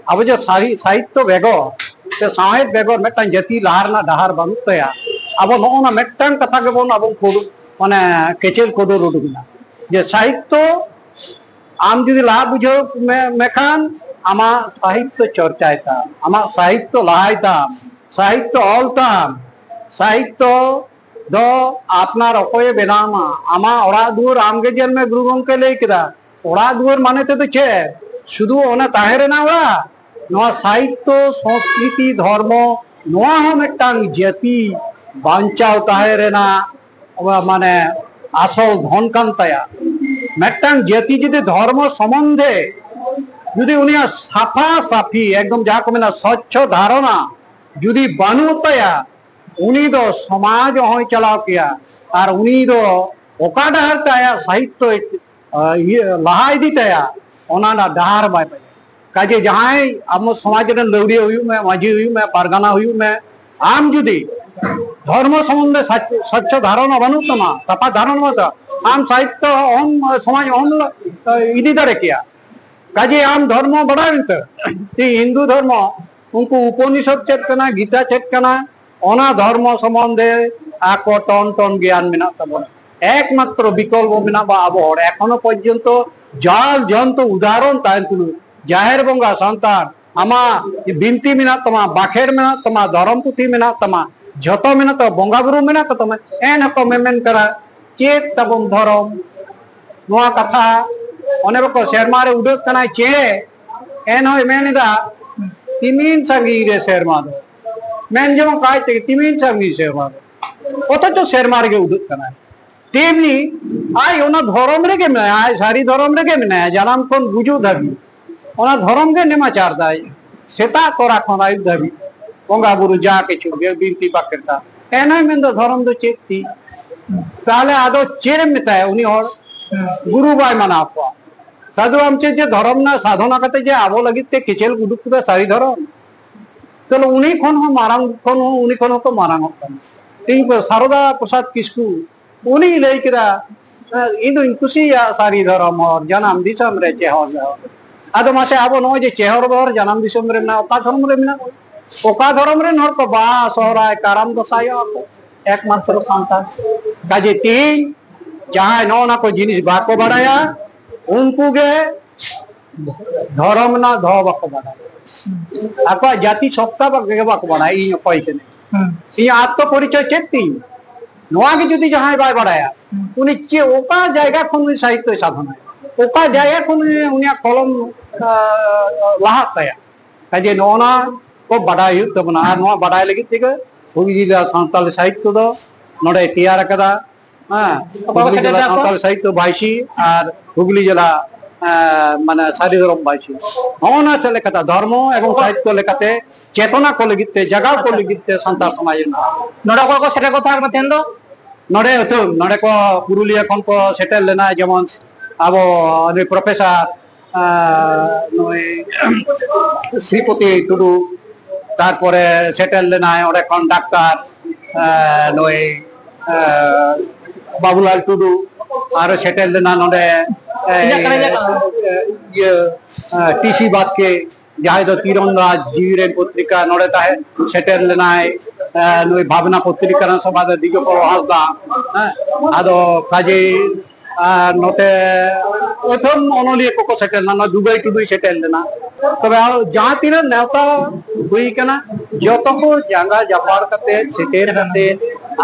ᱟᱵᱚ ᱡᱮ ᱥᱟᱦᱤ-, ᱥᱟᱦᱤᱛᱛᱚ ᱵᱮᱜᱚᱨ ᱥᱮ ᱥᱟᱶᱦᱮᱫ ᱵᱮᱜᱚᱨ ᱢᱤᱫᱴᱟᱝ ᱡᱟᱹᱛᱤ ᱞᱟᱦᱟ ᱨᱮᱱᱟᱜ ᱰᱟᱦᱟᱨ ᱵᱟᱹᱱᱩᱜ ᱛᱟᱭᱟ, ᱟᱵᱚ ᱱᱚᱜᱼᱚ ᱱᱟ ᱢᱤᱫᱴᱟᱝ ᱠᱟᱛᱷᱟ ᱜᱮᱵᱚᱱ ᱟᱵᱚ ᱠᱩᱰᱩ-, ᱢᱟᱱᱮ ᱠᱮᱪᱮᱞ ᱠᱩᱰᱩᱨ ᱩᱰᱩᱠ ᱮᱱᱟ ᱡᱮ ᱥᱟᱦᱤᱛᱛᱚ ᱟᱢ ᱡᱩᱫᱤ ᱞᱟᱦᱟ ᱵᱩᱡᱷᱟᱹᱣ ᱢᱮ-, ᱢᱮᱠᱷᱟᱱ ᱟᱢᱟᱜ ᱥᱟᱦᱤᱛᱛᱚ ᱪᱚᱨᱪᱟᱭ ᱛᱟᱢ, ᱟᱢᱟᱜ ᱥᱟᱦᱤᱛᱛᱚ ᱞᱟᱦᱟᱭ ᱛᱟᱢ, ᱥᱟᱦᱤᱛᱛᱚ ᱚᱞ ᱛᱟᱢ, ᱥᱟᱦᱤᱛᱛᱚ ᱫᱚ ᱟᱯᱱᱟᱨ ᱚᱠᱚᱭᱮ ᱵᱮᱱᱟᱣ ᱟᱢᱟ? ᱟᱢᱟᱜ ᱚᱲᱟᱜ ᱫᱩᱣᱟᱹᱨ ᱟᱢᱜᱮ ᱧᱮᱞ ᱢᱮ, ᱜᱩᱨᱩ ᱜᱚᱢᱠᱮ ᱞᱟᱹᱭ ᱠᱮᱫᱟ, ᱚᱲᱟᱜ ᱫᱩᱣᱟᱹᱨ ᱢᱟᱱᱮ ᱛᱮᱫᱚ ᱪᱮᱫ? ᱥᱩᱫᱷᱩ ᱚᱱᱟ ᱛᱟᱦᱮᱸ ᱨᱮᱱᱟᱜ ᱚᱲᱟᱜ? ᱱᱚᱣᱟ ᱥᱟᱦᱤᱛᱛᱚ, ᱥᱚᱝᱥᱠᱨᱤᱛᱤ, ᱫᱷᱚᱨᱢᱚ, ᱱᱚᱣᱟ ᱦᱚᱸ ᱢᱤᱫᱴᱟᱝ ᱡᱟᱹᱛᱤ ᱵᱟᱧᱪᱟᱣ ᱛᱟᱦᱮᱸ ᱨᱮᱱᱟᱜ ᱢᱟᱱᱮ ᱟᱥᱚᱞ ᱫᱷᱚᱱ ᱠᱟᱱ ᱛᱟᱭᱟ᱾ ᱢᱤᱫᱴᱟᱝ ᱡᱟᱹᱛᱤ ᱡᱩᱫᱤ ᱫᱷᱚᱨᱢᱚ ᱥᱚᱢᱚᱱᱫᱷᱮ ᱡᱩᱫᱤ ᱩᱱᱤᱭᱟᱜ ᱥᱟᱯᱷᱟ ᱥᱟᱯᱷᱤ ᱮᱠᱫᱚᱢ ᱡᱟᱦᱟᱸ ᱠᱚ ᱢᱮᱱᱟ ᱥᱚᱪᱪᱷᱚ ᱫᱷᱟᱨᱚᱱᱟ ᱡᱩᱫᱤ ᱵᱟᱹᱱᱩᱜ ᱛᱟᱭᱟ, ᱩᱱᱤ ᱫᱚ ᱥᱚᱢᱟᱡᱽ ᱚᱦᱚᱭ ᱪᱟᱞᱟᱣ ᱠᱮᱭᱟ᱾ ᱟᱨ ᱩᱱᱤ ᱫᱚ ᱚᱠᱟ ᱰᱟᱦᱟᱨ ᱛᱮ ᱟᱭᱟᱜ ᱥᱟᱦᱤᱛᱛᱚᱭ, ᱟ, ᱤᱭᱟᱹ, ᱞᱟᱦᱟ ᱤᱫᱤ ᱛᱟᱭᱟ, ᱚᱱᱟ ᱨᱮᱱᱟᱜ ᱰᱟᱦᱟᱨ ᱵᱟᱭ ᱯᱟᱸᱡᱟᱭᱟ᱾ ᱠᱟᱡᱮ ᱡᱟᱦᱟᱸᱭ ᱟᱵᱚ ᱥᱚᱢᱟᱡᱽ ᱨᱮᱱ ᱞᱟᱹᱣᱲᱤᱭᱟᱹ ᱦᱩᱭᱩᱜ ᱢᱮ, ᱢᱟᱹᱡᱷᱤ ᱦᱩᱭᱩᱜ ᱢᱮ, ᱯᱟᱨᱜᱟᱱᱟ ᱦᱩᱭᱩᱜ ᱢᱮ, ᱟᱢ ᱡᱩᱫᱤ ᱫᱷᱚᱨᱢᱚ ᱥᱚᱢᱚᱱᱫᱷᱮ ᱥᱟᱪ-, ᱥᱚᱪᱪᱷᱚ ᱫᱷᱟᱨᱚᱱᱟ ᱵᱟᱹᱱᱩᱜ ᱛᱟᱢᱟ, ᱥᱟᱯᱷᱟ ᱫᱷᱟᱨᱚᱱᱟ ᱵᱟᱹᱱᱩᱜ ᱛᱟᱢᱟ, ᱟᱢ ᱥᱟᱦᱤᱛᱛᱚ ᱚᱦᱚᱢ, ᱥᱚᱢᱟᱡᱽ ᱚᱦᱚᱢ ᱤᱫᱤ ᱫᱟᱲᱮ ᱠᱮᱭᱟ᱾ ᱠᱟᱡᱮ ᱟᱢ ᱫᱷᱚᱨᱢᱚ ᱵᱟᱲᱟᱭ ᱢᱮᱱᱛᱮ, ᱛᱤ ᱦᱤᱱᱫᱩ ᱫᱷᱚᱨᱢᱚ, ᱩᱱᱠᱩ ᱩᱯᱚᱱᱤᱥᱚᱫ ᱪᱮᱫ ᱠᱟᱱᱟ, ᱜᱤᱛᱟ ᱪᱮᱫ ᱠᱟᱱᱟ, ᱚᱱᱟ ᱫᱷᱚᱨᱢᱚ ᱥᱚᱢᱵᱚᱱᱫᱷᱮ ᱟᱠᱚ ᱴᱚᱱ ᱴᱚᱱ ᱜᱮᱭᱟᱱ ᱢᱮᱱᱟᱜ ᱛᱟᱵᱚᱱᱟ᱾ ᱮᱠᱢᱟᱛᱨᱚ ᱵᱤᱠᱚᱞᱯᱚ ᱢᱮᱱᱟᱜ ᱵᱚ ᱟᱵᱚ ᱦᱚᱲ, ᱮᱠᱷᱚᱱᱳ ᱯᱚᱨᱡᱚᱱᱛᱚ ᱡᱟᱞ ᱡᱚᱱᱛᱩ ᱩᱫᱟᱦᱚᱨᱚᱱ ᱛᱟᱦᱮᱱ ᱛᱩᱞᱩᱡ, ᱡᱟᱦᱮᱨ ᱵᱚᱸᱜᱟ ᱥᱟᱱᱛᱟᱲ, ᱟᱢᱟᱜ ᱵᱤᱱᱛᱤ ᱢᱮᱱᱟᱜ ᱛᱟᱢᱟ, ᱵᱟᱠᱷᱮᱲ ᱢᱮᱱᱟᱜ ᱛᱟᱢᱟ, ᱫᱷᱚᱨᱚᱢ ᱯᱩᱛᱷᱤ ᱢᱮᱱᱟᱜ ᱛᱟᱢᱟ, ᱡᱷᱚᱛᱚ ᱢᱮᱱᱟᱜ ᱛᱟᱢᱟ, ᱵᱚᱸᱜᱟ ᱵᱩᱨᱩ ᱢᱮᱱᱟᱜ ᱛᱟᱢᱟ, ᱮᱱ ᱦᱚᱸᱠᱚ ᱢᱮᱢᱮᱱ ᱠᱟᱱᱟ, ᱪᱮᱫ ᱛᱟᱵᱚᱱ ᱫᱷᱚᱨᱚᱢ? ᱱᱚᱣᱟ ᱠᱟᱛᱷᱟ ᱚᱱᱮ ᱵᱟᱠᱚ, ᱥᱮᱨᱢᱟ ᱨᱮ ᱩᱰᱟᱹᱜ ᱠᱟᱱᱟᱭ ᱪᱮᱬᱮ, ᱮᱱᱦᱚᱸᱭ ᱢᱮᱱ ᱮᱫᱟ, "ᱛᱤᱢᱤᱱ ᱥᱟᱺᱜᱤᱧ ᱨᱮ ᱥᱮᱨᱢᱟ ᱫᱚ", ᱢᱮᱱ ᱡᱚᱝ ᱠᱟᱡ ᱛᱮᱜᱮ, "ᱛᱤᱢᱤᱱ ᱥᱟᱺᱜᱤᱧ ᱥᱮᱨᱢᱟ ᱫᱚ", ᱚᱛᱷᱚᱪᱚ ᱥᱮᱨᱢᱟ ᱨᱮᱜᱮ ᱩᱰᱟᱹᱜ ᱠᱟᱱᱟᱭ᱾ ᱛᱮᱢᱱᱤ ᱟᱡ ᱚᱱᱟ ᱫᱷᱚᱨᱚᱢ ᱨᱮᱜᱮ ᱢᱮᱱᱟᱭᱟ, ᱟᱡ ᱥᱟᱹᱨᱤ ᱫᱷᱚᱨᱚᱢ ᱨᱮᱜᱮ ᱢᱮᱱᱟᱭᱟ, ᱡᱟᱱᱟᱢ ᱠᱷᱚᱱ ᱜᱩᱡᱩᱜ ᱫᱷᱟᱹᱵᱤᱡ ᱚᱱᱟ ᱫᱷᱚᱨᱚᱢ ᱜᱮ ᱱᱮᱢᱟᱪᱟᱨ ᱫᱟᱭ᱾ ᱥᱮᱛᱟᱜ ᱛᱚᱨᱟ ᱠᱷᱚᱱ ᱟᱹᱭᱩᱵ ᱫᱷᱟᱹᱵᱤᱡ ᱵᱚᱸᱜᱟ ᱵᱩᱨᱩ ᱡᱟ ᱠᱤᱪᱷᱩ ᱜᱮ ᱵᱤᱱᱛᱤ ᱵᱟᱠᱷᱮᱲ ᱫᱟ᱾ ᱮᱱᱦᱚᱸᱭ ᱢᱮᱱᱫᱟ, "ᱫᱷᱚᱨᱚᱢ ᱫᱚ ᱪᱮᱫ ᱛᱤᱧ?" ᱛᱟᱦᱞᱮ ᱟᱫᱚ ᱪᱮᱫ ᱮᱢ ᱢᱮᱛᱟᱭᱟ ᱩᱱᱤ ᱦᱚᱲ? ᱜᱩᱨᱩ ᱵᱟᱭ ᱢᱟᱱᱟᱣ ᱠᱚᱣᱟ᱾ ᱥᱟᱹᱫᱷᱩ ᱨᱟᱢᱪᱟᱸᱫᱽ ᱡᱮ ᱫᱷᱚᱨᱚᱢ ᱨᱮᱱᱟᱜ ᱥᱟᱫᱷᱚᱱᱟ ᱠᱟᱛᱮ ᱡᱮ ᱟᱵᱚ ᱞᱟᱹᱜᱤᱫ ᱛᱮ ᱠᱮᱪᱮᱞ ᱩᱰᱩᱠ ᱠᱮᱫᱟ ᱥᱟᱹᱨᱤ ᱫᱷᱚᱨᱚᱢ, ᱛᱟᱦᱞᱮ ᱩᱱᱤ ᱠᱷᱚᱱ ᱦᱚᱸ ᱢᱟᱨᱟᱝ, ᱠᱷᱚᱱ ᱦᱚᱸ, ᱩᱱᱤ ᱠᱷᱚᱱ ᱦᱚᱸᱠᱚ ᱢᱟᱨᱟᱝ ᱚᱜ ᱠᱟᱱᱟ᱾ ᱛᱮᱦᱮᱧ ᱠᱚ ᱥᱟᱨᱚᱫᱟ ᱯᱨᱚᱥᱟᱫᱽ ᱠᱤᱥᱠᱩ, ᱩᱱᱤᱭ ᱞᱟᱹᱭ ᱠᱮᱫᱟ, "ᱤᱧ ᱫᱩᱧ ᱠᱩᱥᱤᱭᱟᱜ ᱥᱟᱹᱨᱤ ᱫᱷᱚᱨᱚᱢ ᱦᱚᱲ, ᱡᱟᱱᱟᱢ ᱫᱤᱥᱚᱢ ᱨᱮ ᱪᱮᱦᱚᱨ ᱫᱚ ᱦᱚᱲ᱾" ᱟᱫᱚ ᱢᱟᱥᱮ, ᱟᱵᱚ ᱱᱚᱜᱼᱚᱭ ᱡᱮ ᱪᱮᱦᱚᱨ ᱫᱚ ᱦᱚᱲ ᱡᱟᱱᱟᱢ ᱫᱤᱥᱚᱢ ᱨᱮ ᱢᱮᱱᱟᱜᱼᱟ, ᱚᱠᱟ ᱫᱷᱚᱨᱚᱢ ᱨᱮ ᱢᱮᱱᱟᱜᱼᱟ? ᱚᱠᱟ ᱫᱷᱚᱨᱚᱢ ᱨᱮᱱ ᱦᱚᱲ ᱠᱚ ᱵᱟᱦᱟ, ᱥᱚᱦᱨᱟᱭ, ᱠᱟᱨᱟᱢ ᱜᱚᱸᱥᱟᱭᱚᱜᱼᱟ ᱠᱚ? ᱮᱠᱢᱟᱛᱨᱚ ᱥᱟᱱᱛᱟᱲ᱾ ᱠᱟᱡᱮ ᱛᱮᱦᱮᱧ ᱡᱟᱦᱟᱸᱭ ᱱᱚᱜᱼᱚ ᱱᱟ ᱠᱚ ᱡᱤᱱᱤᱥ ᱵᱟᱠᱚ ᱵᱟᱲᱟᱭᱟ, ᱩᱱᱠᱩ ᱜᱮ ᱫᱷᱚᱨᱚᱢ ᱨᱮᱱᱟᱜ ᱫᱷᱚ ᱵᱟᱠᱚ ᱵᱟᱲᱟᱭᱟ᱾ ᱟᱠᱚᱣᱟᱜ ᱡᱟᱹᱛᱤ ᱥᱚᱛᱛᱟ ᱵᱟ-, ᱜᱮ ᱵᱟᱠᱚ ᱵᱟᱲᱟᱭᱟ, ᱤᱧ ᱚᱠᱚᱭ ᱠᱟᱹᱱᱟᱹᱧ᱾ ᱦᱩᱸ᱾ ᱤᱧᱟᱹᱜ ᱟᱛᱢᱚ ᱯᱚᱨᱤᱪᱚᱭ ᱪᱮᱫ ᱛᱤᱧ? ᱱᱚᱣᱟ ᱜᱮ ᱡᱩᱫᱤ ᱡᱟᱦᱟᱸᱭ ᱵᱟᱭ ᱵᱟᱲᱟᱭᱟ, ᱦᱩᱸ᱾ ᱩᱱᱤ ᱪᱮᱫ, ᱚᱠᱟ ᱡᱟᱭᱜᱟ ᱠᱷᱚᱱ ᱩᱱᱤ ᱥᱟᱦᱤᱛᱛᱚᱭ ᱥᱟᱫᱷᱚᱱᱟᱭᱟ? ᱚᱠᱟ ᱡᱟᱭᱜᱟ ᱠᱷᱚᱱ ᱩᱱᱤ, ᱩᱱᱤᱭᱟᱜ ᱠᱚᱞᱚᱢ, ᱟ, ᱞᱟᱦᱟᱜ ᱛᱟᱭᱟ? ᱠᱟᱡᱮ ᱱᱚᱜᱼᱚ ᱱᱟ ᱠᱚ ᱵᱟᱰᱟᱭ ᱦᱩᱭᱩᱜ ᱛᱟᱵᱚᱱᱟ᱾ ᱟᱨ ᱱᱚᱣᱟ ᱵᱟᱰᱟᱭ ᱞᱟᱹᱜᱤᱫ ᱛᱮᱜᱮ ᱦᱩᱜᱽᱞᱤ ᱡᱮᱞᱟ ᱥᱟᱱᱛᱟᱞᱤ ᱥᱟᱦᱤᱛᱛᱚ ᱫᱚ ᱱᱚᱰᱮ ᱛᱮᱭᱟᱨ ᱟᱠᱟᱫᱟ᱾ ᱦᱮᱸ, ᱚᱠᱟ ᱠᱚ ᱦᱩᱜᱽᱞᱤ ᱥᱮᱴᱮᱨ ᱡᱮᱞᱟ ᱞᱮᱫᱟ ᱠᱚ? ᱥᱟᱱᱛᱟᱞᱤ ᱥᱟᱦᱤᱛᱛᱚ ᱵᱟᱭᱥᱤ ᱟᱨ ᱦᱩᱜᱽᱞᱤ ᱡᱮᱞᱟ, ᱮᱸ, ᱢᱟᱱᱮ ᱥᱟᱹᱨᱤ ᱫᱷᱚᱨᱚᱢ ᱵᱟᱭᱥᱤ᱾ ᱱᱚᱜᱼᱚ ᱱᱟ ᱪᱮᱫ ᱞᱮᱠᱟᱛᱮ ᱫᱷᱚᱨᱢᱚ ᱮᱵᱚᱝ ᱥᱟᱦᱤᱛᱛᱚ ᱞᱮᱠᱟᱛᱮ ᱪᱮᱛᱚᱱᱟ ᱠᱚ ᱞᱟᱹᱜᱤᱫ ᱛᱮ, ᱡᱟᱜᱟᱣ ᱠᱚ ᱞᱟᱹᱜᱤᱫ ᱛᱮ ᱥᱟᱱᱛᱟᱲ ᱥᱚᱢᱟᱡᱽ ᱨᱮᱱᱟᱜ᱾ ᱱᱚᱰᱮ ᱚᱠᱚᱭ ᱠᱚ ᱥᱮᱴᱮᱨ ᱠᱚ ᱛᱟᱦᱮᱸ ᱠᱟᱱᱟ ᱛᱮᱦᱮᱧ ᱫᱚ? ᱱᱚᱰᱮ ᱟᱹᱛᱷᱟᱹᱱ, ᱱᱚᱰᱮ ᱠᱚ ᱯᱩᱨᱩᱞᱤᱭᱟᱹ ᱠᱷᱚᱱ ᱠᱚ ᱥᱮᱴᱮᱨ ᱞᱮᱱᱟ, ᱡᱮᱢᱚᱱ ᱟᱵᱚ ᱱᱩᱭ ᱯᱨᱚᱯᱷᱮᱥᱚᱨ, ᱟᱸ, ᱱᱩᱭ ᱥᱨᱤᱯᱚᱛᱤ ᱴᱩᱰᱩ, ᱛᱟᱨᱯᱚᱨᱮ ᱥᱮᱴᱮᱨ ᱞᱮᱱᱟᱭ ᱚᱸᱰᱮ ᱠᱷᱚᱱ ᱰᱟᱠᱛᱟᱨ, ᱟᱸ, ᱱᱩᱭ, ᱟᱸ, ᱵᱟᱵᱩᱞᱟᱞ ᱴᱩᱰᱩ, ᱟᱨᱚ ᱥᱮᱴᱮᱨ ᱞᱮᱱᱟ ᱱᱚᱰᱮ ᱤᱧᱟᱹᱜ ᱠᱟᱱᱟ, ᱤᱧᱟᱹᱜ ᱠᱟᱱᱟ᱾ ᱤᱭᱟᱹ, ᱴᱤ ᱥᱤ ᱵᱟᱥᱠᱮ, ᱡᱟᱦᱟᱸᱭ ᱫᱚ ᱛᱤᱨᱚᱱᱫᱟᱡᱽ ᱡᱤᱣᱤ ᱨᱮᱱ ᱯᱚᱛᱨᱤᱠᱟ, ᱱᱚᱰᱮ ᱛᱟᱦᱮᱸ ᱥᱮᱴᱮᱨ ᱞᱮᱱᱟᱭ᱾ ᱱᱩᱭ ᱵᱷᱟᱵᱽᱱᱟ ᱯᱚᱛᱨᱤᱠᱟ ᱨᱮᱱ ᱥᱚᱢᱯᱟᱫᱚᱠ ᱫᱤᱡᱚᱯᱚᱞ ᱦᱟᱸᱥᱫᱟ, ᱦᱮᱸ, ᱟᱫᱚ ᱠᱟᱡᱮ, ᱟᱨ ᱱᱚᱛᱮ ᱟᱹᱛᱷᱟᱹᱢ ᱚᱱᱚᱞᱤᱭᱟᱹ ᱠᱚᱠᱚ ᱥᱮᱴᱮᱨ ᱞᱮᱱᱟ, ᱱᱚᱣᱟ ᱫᱩᱵᱟᱹᱭ ᱴᱩᱰᱩᱭ ᱥᱮᱴᱮᱨ ᱞᱮᱱᱟ᱾ ᱛᱚᱵᱮ ᱟᱨ ᱡᱟᱦᱟᱸ ᱛᱤᱱᱟᱹᱜ ᱱᱮᱣᱛᱟ ᱦᱩᱭ ᱠᱟᱱᱟ, ᱡᱚᱛᱚ ᱠᱚ ᱡᱟᱸᱜᱟ ᱡᱟᱯᱟᱲ ᱠᱟᱛᱮ, ᱥᱮᱴᱮᱨ ᱠᱟᱛᱮ,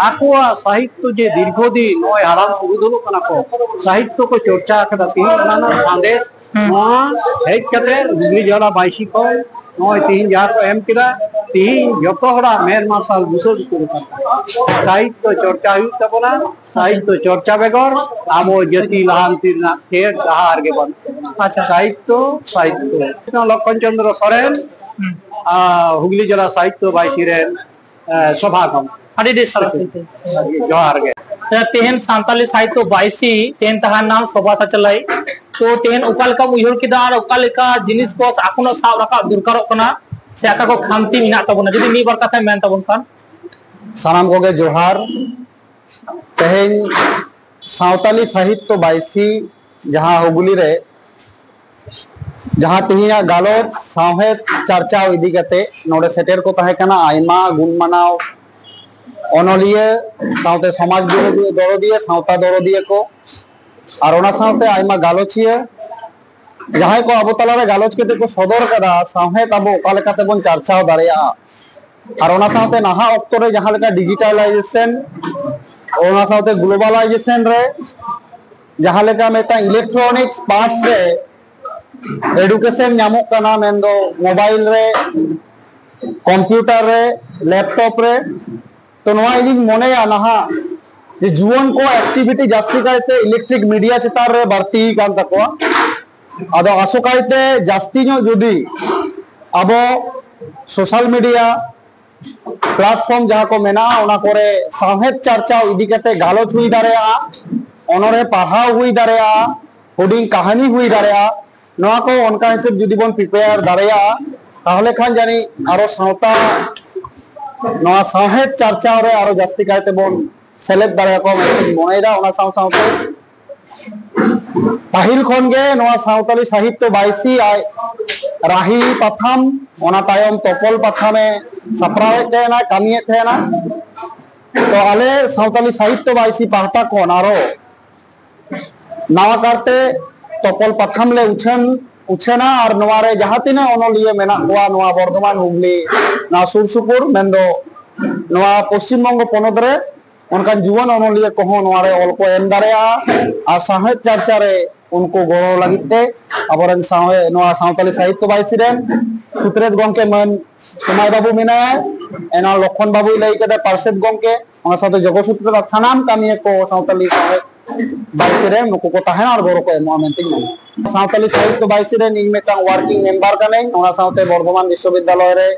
ᱟᱠᱚᱣᱟᱜ ᱥᱟᱦᱤᱛᱭᱚ ᱡᱮ ᱫᱤᱨᱜᱷᱚ ᱫᱤᱱ ᱱᱚᱜᱼᱚᱭ ᱦᱟᱲᱟᱢ ᱯᱩᱨᱩᱫᱷᱩᱞᱚᱜ ᱠᱟᱱᱟ ᱠᱚ, ᱥᱟᱦᱤᱛᱭᱚ ᱠᱚ ᱪᱚᱨᱪᱟ ᱟᱠᱟᱫᱟ, ᱛᱮᱦᱮᱧ ᱚᱱᱟ ᱨᱮᱱᱟᱜ ᱥᱟᱸᱫᱮᱥ ᱦᱩᱸ᱾ ᱱᱚᱣᱟ ᱦᱮᱡ ᱠᱟᱛᱮ ᱦᱩᱜᱽᱞᱤ ᱡᱚᱞᱟ ᱵᱟᱭᱥᱤ ᱠᱷᱚᱱ ᱱᱚᱜᱼᱚᱭ ᱛᱮᱦᱮᱧ ᱡᱟᱦᱟᱸ ᱠᱚ ᱮᱢ ᱠᱮᱫᱟ, ᱛᱮᱦᱮᱧ ᱡᱚᱛᱚ ᱦᱚᱲᱟᱜ ᱢᱮᱫ ᱢᱟᱨᱥᱟᱞ ᱵᱩᱥᱟᱹᱲ ᱩᱛᱟᱹᱨ ᱟᱠᱟᱱ ᱛᱟᱵᱚᱱᱟ᱾ ᱥᱟᱦᱤᱛᱭᱚ ᱪᱚᱨᱪᱟ ᱦᱩᱭᱩᱜ ᱛᱟᱵᱚᱱᱟ᱾ ᱥᱟᱦᱤᱛᱭᱚ ᱪᱚᱨᱪᱟ ᱵᱮᱜᱚᱨ ᱟᱵᱚ ᱡᱟᱹᱛᱤ ᱞᱟᱦᱟᱱᱛᱤ ᱨᱮᱱᱟᱜ ᱪᱮᱫ ᱰᱟᱦᱟᱨ ᱜᱮ ᱵᱟᱹᱱᱩᱜ ᱛᱟᱵᱚᱱᱟ᱾ ᱟᱪᱪᱷᱟ᱾ ᱥᱟᱦᱤᱛᱭᱚ, ᱥᱟᱦᱤᱛᱭᱚ᱾ ᱞᱚᱠᱠᱷᱚᱱ ᱪᱚᱸᱫᱽᱨᱚ ᱥᱚᱨᱮᱱ, ᱦᱩᱸ᱾ ᱟᱨ ᱦᱩᱜᱽᱞᱤ ᱡᱮᱞᱟ ᱥᱟᱦᱤᱛᱭᱚ ᱵᱟᱭᱥᱤ ᱨᱮᱱ, ᱮ, ᱥᱚᱵᱷᱟ ᱠᱚ᱾ ᱟᱹᱰᱤ ᱟᱹᱰᱤ ᱥᱟᱨᱦᱟᱣ᱾ ᱡᱚᱦᱟᱨ ᱜᱮ᱾ ᱛᱮᱦᱮᱧ ᱥᱟᱱᱛᱟᱞᱤ ᱥᱟᱦᱤᱛᱭᱚ ᱵᱟᱭᱥᱤ, ᱛᱮᱦᱮᱧ ᱛᱟᱦᱮᱸ ᱞᱮᱱᱟ ᱥᱚᱵᱷᱟ ᱥᱟᱪᱟᱞᱟᱭ᱾ ᱛᱚ, ᱛᱮᱦᱮᱧ ᱚᱠᱟ ᱞᱮᱠᱟᱢ ᱩᱭᱦᱟᱹᱨ ᱠᱮᱫᱟ ᱟᱨ ᱚᱠᱟ ᱞᱮᱠᱟ ᱡᱤᱱᱤᱥ ᱠᱚ ᱮᱠᱷᱚᱱᱳ ᱥᱟᱵ ᱨᱟᱠᱟᱵ ᱫᱚᱨᱠᱟᱨᱚᱜ ᱠᱟᱱᱟ, ᱥᱮ ᱚᱠᱟ ᱠᱚ ᱠᱷᱟᱢᱛᱤ ᱢᱮᱱᱟᱜ ᱛᱟᱵᱚᱱᱟ, ᱡᱩᱫᱤ ᱢᱤᱫ ᱵᱟᱨ ᱠᱟᱛᱷᱟᱭ ᱢᱮᱱ ᱛᱟᱵᱚᱱ ᱠᱷᱟᱱ? ᱥᱟᱱᱟᱢ ᱠᱚᱜᱮ ᱡᱚᱦᱟᱨ᱾ ᱛᱮᱦᱮᱧ ᱥᱟᱶᱛᱟᱞᱤ ᱥᱟᱦᱤᱛᱭᱚ ᱵᱟᱭᱥᱤ, ᱡᱟᱦᱟᱸ ᱦᱩᱜᱽᱞᱤ ᱨᱮ, ᱡᱟᱦᱟᱸ ᱛᱮᱦᱮᱧᱟᱜ ᱜᱟᱞᱚᱪ ᱥᱟᱶᱦᱮᱫ ᱪᱟᱨᱪᱟᱣ ᱤᱫᱤ ᱠᱟᱛᱮ ᱱᱚᱰᱮ ᱥᱮᱴᱮᱨ ᱠᱚ ᱛᱟᱦᱮᱸ ᱠᱟᱱᱟ ᱟᱭᱢᱟ ᱜᱩᱱ ᱢᱟᱱᱟᱣ ᱚᱱᱚᱞᱤᱭᱟᱹ, ᱥᱟᱶᱛᱮ ᱥᱚᱢᱟᱡᱽ ᱫᱚᱨᱚᱫᱤᱭᱟᱹ, ᱫᱚᱨᱚᱫᱤᱭᱟᱹ, ᱥᱟᱶᱛᱟ ᱫᱚᱨᱚᱫᱤᱭᱟᱹ ᱠᱚ, ᱟᱨ ᱚᱱᱟ ᱥᱟᱶᱛᱮ ᱟᱭᱢᱟ ᱜᱟᱞᱚᱪᱤᱭᱟᱹ, ᱡᱟᱦᱟᱸᱭ ᱠᱚ ᱟᱵᱚ ᱛᱟᱞᱟᱨᱮ ᱜᱟᱞᱚᱪ ᱠᱟᱛᱮ ᱠᱚ ᱥᱚᱫᱚᱨ ᱠᱟᱫᱟ ᱥᱟᱶᱦᱮᱫ ᱟᱵᱚ ᱚᱠᱟ ᱞᱮᱠᱟ ᱛᱮᱵᱚᱱ ᱪᱟᱨᱪᱟᱣ ᱫᱟᱲᱮᱭᱟᱜᱼᱟ᱾ ᱟᱨ ᱚᱱᱟ ᱥᱟᱶᱛᱮ ᱱᱟᱦᱟᱜ ᱚᱠᱛᱚ ᱨᱮ ᱡᱟᱦᱟᱸ ᱞᱮᱠᱟ ᱰᱤᱡᱤᱴᱟᱞᱟᱭᱡᱮᱥᱚᱱ, ᱚᱱᱟ ᱥᱟᱶᱛᱮ ᱜᱞᱳᱵᱟᱞᱟᱭᱡᱮᱥᱚᱱ ᱨᱮ ᱡᱟᱦᱟᱸ ᱞᱮᱠᱟ ᱢᱤᱫᱴᱟᱝ ᱤᱞᱮᱠᱴᱨᱚᱱᱤᱠ ᱯᱟᱨᱴᱥ ᱨᱮ ᱮᱰᱩᱠᱮᱥᱚᱱ ᱧᱟᱢᱚᱜ ᱠᱟᱱᱟ, ᱢᱮᱱᱫᱚ ᱢᱳᱵᱟᱭᱤᱞ ᱨᱮ, ᱠᱚᱢᱯᱤᱭᱩᱴᱟᱨ ᱨᱮ, ᱞᱮᱯᱴᱚᱯ ᱨᱮ᱾ ᱛᱚ, ᱱᱚᱣᱟ ᱤᱧᱤᱧ ᱢᱚᱱᱮᱭᱟ ᱱᱟᱦᱟᱜ ᱡᱮ ᱡᱩᱣᱟᱹᱱ ᱠᱚ ᱮᱠᱴᱤᱵᱷᱤᱴᱤ ᱡᱟᱹᱥᱛᱤ ᱠᱟᱭᱛᱮ ᱤᱞᱮᱠᱴᱨᱤᱠ ᱢᱤᱰᱤᱭᱟ ᱪᱮᱛᱟᱱ ᱨᱮ ᱵᱟᱹᱲᱛᱤ ᱠᱟᱱ ᱛᱟᱠᱚᱣᱟ᱾ ᱟᱫᱚ ᱟᱥᱚᱠᱟᱭᱛᱮ ᱡᱟᱹᱥᱛᱤ ᱧᱚᱜ ᱡᱩᱫᱤ ᱟᱵᱚ ᱥᱳᱥᱟᱞ ᱢᱤᱰᱤᱭᱟ ᱯᱞᱟᱴᱯᱷᱚᱨᱢ ᱡᱟᱦᱟᱸ ᱠᱚ ᱢᱮᱱᱟᱜᱼᱟ, ᱚᱱᱟ ᱠᱚᱨᱮ ᱥᱟᱶᱦᱮᱫ ᱪᱟᱨᱪᱟᱣ ᱤᱫᱤ ᱠᱟᱛᱮ ᱜᱟᱞᱚᱪ ᱦᱩᱭ ᱫᱟᱲᱮᱭᱟᱜᱼᱟ, ᱚᱱᱚᱬᱦᱮ ᱯᱟᱲᱦᱟᱣ ᱦᱩᱭ ᱫᱟᱲᱮᱭᱟᱜᱼᱟ, ᱦᱩᱰᱤᱧ ᱠᱟᱹᱦᱱᱤ ᱦᱩᱭ ᱫᱟᱲᱮᱭᱟᱜᱼᱟ᱾ ᱱᱚᱣᱟ ᱠᱚ ᱚᱱᱠᱟ ᱦᱤᱥᱟᱹᱵ ᱡᱩᱫᱤ ᱵᱚᱱ ᱯᱨᱤᱯᱮᱭᱟᱨ ᱫᱟᱲᱮᱭᱟᱜᱼᱟ, ᱛᱟᱦᱚᱞᱮ ᱠᱷᱟᱱ ᱡᱟᱹᱱᱤᱡ ᱟᱨᱚ ᱥᱟᱶᱛᱟ ᱱᱚᱣᱟ ᱥᱟᱶᱦᱮᱫ ᱪᱟᱨᱪᱟᱣ ᱨᱮ ᱟᱨᱚ ᱡᱟᱹᱥᱛᱤ ᱠᱟᱭᱛᱮ ᱵᱚᱱ ᱥᱮᱞᱮᱫ ᱫᱟᱲᱮᱭᱟᱠᱚᱣᱟ ᱢᱮᱱᱛᱮᱧ ᱢᱚᱱᱮᱭᱮᱫᱟ᱾ ᱚᱱᱟ ᱥᱟᱶ ᱥᱟᱶᱛᱮ ᱯᱟᱹᱦᱤᱞ ᱠᱷᱚᱱ ᱜᱮ ᱱᱚᱣᱟ ᱥᱟᱶᱛᱟᱞᱤ ᱥᱟᱦᱤᱛᱛᱚ ᱵᱟᱭᱥᱤ ᱟᱡ ᱨᱟᱦᱤ ᱯᱟᱛᱷᱟᱢ, ᱚᱱᱟ ᱛᱟᱭᱚᱢ ᱛᱚᱯᱚᱞ ᱯᱟᱛᱷᱟᱢᱮ ᱥᱟᱯᱲᱟᱣᱮᱫ ᱛᱟᱦᱮᱱᱟ, ᱠᱟᱹᱢᱤᱭᱮᱫ ᱛᱟᱦᱮᱱᱟ᱾ ᱛᱚ ᱟᱞᱮ ᱥᱟᱶᱛᱟᱞᱤ ᱥᱟᱦᱤᱛᱛᱚ ᱵᱟᱭᱥᱤ ᱯᱟᱦᱴᱟ ᱠᱷᱚᱱ ᱟᱨᱚ ᱱᱟᱣᱟ ᱠᱟᱨᱛᱮ ᱛᱚᱯᱚᱞ ᱯᱟᱛᱷᱟᱢ ᱞᱮ ᱩᱪᱷᱟᱹᱱ ᱩᱪᱷᱟᱹᱱᱟ ᱟᱨ ᱱᱚᱣᱟ ᱨᱮ ᱡᱟᱦᱟᱸ ᱛᱤᱱᱟᱹᱜ ᱚᱱᱚᱞᱤᱭᱟᱹ ᱢᱮᱱᱟᱜ ᱠᱚᱣᱟ ᱱᱚᱣᱟ ᱵᱚᱨᱫᱷᱚᱢᱟᱱ, ᱦᱩᱜᱽᱞᱤ, ᱱᱚᱣᱟ ᱥᱩᱨ ᱥᱩᱯᱩᱨ, ᱢᱮᱱᱫᱚ ᱱᱚᱣᱟ ᱯᱚᱥᱪᱤᱢ ᱵᱚᱝᱜᱚ ᱯᱚᱱᱚᱛ ᱨᱮ, ᱚᱱᱠᱟᱱ ᱡᱩᱣᱟᱹᱱ ᱚᱱᱚᱞᱤᱭᱟᱹ ᱠᱚᱦᱚᱸ ᱱᱚᱣᱟ ᱨᱮ ᱚᱞ ᱠᱚ ᱮᱢ ᱫᱟᱲᱮᱭᱟᱜᱼᱟ ᱟᱨ ᱥᱟᱶᱦᱮᱫ ᱪᱟᱨᱪᱟ ᱨᱮ ᱩᱱᱠᱩ ᱜᱚᱲᱚ ᱞᱟᱹᱜᱤᱫ ᱛᱮ ᱟᱵᱚᱨᱮᱱ ᱥᱟᱶᱦᱮᱫ, ᱱᱚᱣᱟ ᱥᱟᱶᱛᱟᱞᱤ ᱥᱟᱦᱤᱛᱛᱚ ᱵᱟᱭᱥᱤ ᱨᱮᱱ ᱥᱩᱛᱨᱮᱛ ᱜᱚᱢᱠᱮ ᱢᱟᱹᱱ ᱥᱚᱢᱟᱭ ᱵᱟᱹᱵᱩ ᱢᱮᱱᱟᱭᱟ, ᱮᱱᱟᱱ ᱞᱚᱠᱷᱚᱱ ᱵᱟᱹᱵᱩᱭ ᱞᱟᱹᱭ ᱠᱮᱫᱟ, ᱯᱟᱨᱥᱮᱛ ᱜᱚᱢᱠᱮ, ᱚᱱᱟ ᱥᱟᱶᱛᱮ ᱡᱚᱜᱚ ᱥᱩᱛᱨᱮᱛ ᱟᱨ ᱥᱟᱱᱟᱢ ᱠᱟᱹᱢᱤᱭᱟᱹ ᱠᱚ ᱥᱟᱶᱛᱟᱞᱤ ᱥᱟᱶᱦᱮᱫ ᱵᱟᱭᱥᱤ ᱨᱮ ᱱᱩᱠᱩ ᱠᱚ ᱛᱟᱦᱮᱱᱟ ᱟᱨ ᱜᱚᱲᱚ ᱠᱚ ᱮᱢᱚᱜᱼᱟ ᱢᱮᱱᱛᱮᱧ ᱢᱚᱱᱮᱭᱟ᱾ ᱥᱟᱶᱛᱟᱞᱤ ᱥᱟᱦᱤᱛᱛᱚ ᱵᱟᱭᱥᱤ ᱨᱮᱱ ᱤᱧ ᱢᱤᱫᱴᱟᱝ working member ᱠᱟᱹᱱᱟᱹᱧ, ᱚᱱᱟ ᱥᱟᱶᱛᱮ ᱵᱚᱨᱫᱷᱚᱢᱟᱱ ᱵᱤᱥᱥᱚᱵᱤᱫᱽᱫᱟᱞᱚᱭ ᱨᱮ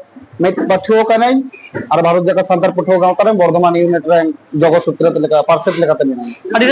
ᱢᱤᱫ ᱯᱟᱹᱴᱷᱩᱣᱟᱹ ᱠᱟᱹᱱᱟᱹᱧ ᱟᱨ ᱵᱷᱟᱨᱚᱛ ᱡᱟᱠᱟᱛ ᱥᱟᱱᱛᱟᱲ ᱯᱟᱹᱴᱷᱩᱣᱟᱹ ᱜᱟᱶᱛᱟ ᱨᱮᱱ ᱵᱚᱨᱫᱷᱚᱢᱟᱱ ᱤᱭᱩᱱᱤᱴ ᱨᱮᱱ ᱡᱚᱜᱚ ᱥᱩᱛᱨᱮᱛ ᱞᱮᱠᱟ, ᱯᱟᱨᱥᱮᱛ ᱞᱮᱠᱟᱛᱮ ᱢᱮᱱᱟᱧᱟ᱾ ᱟᱹᱰᱤ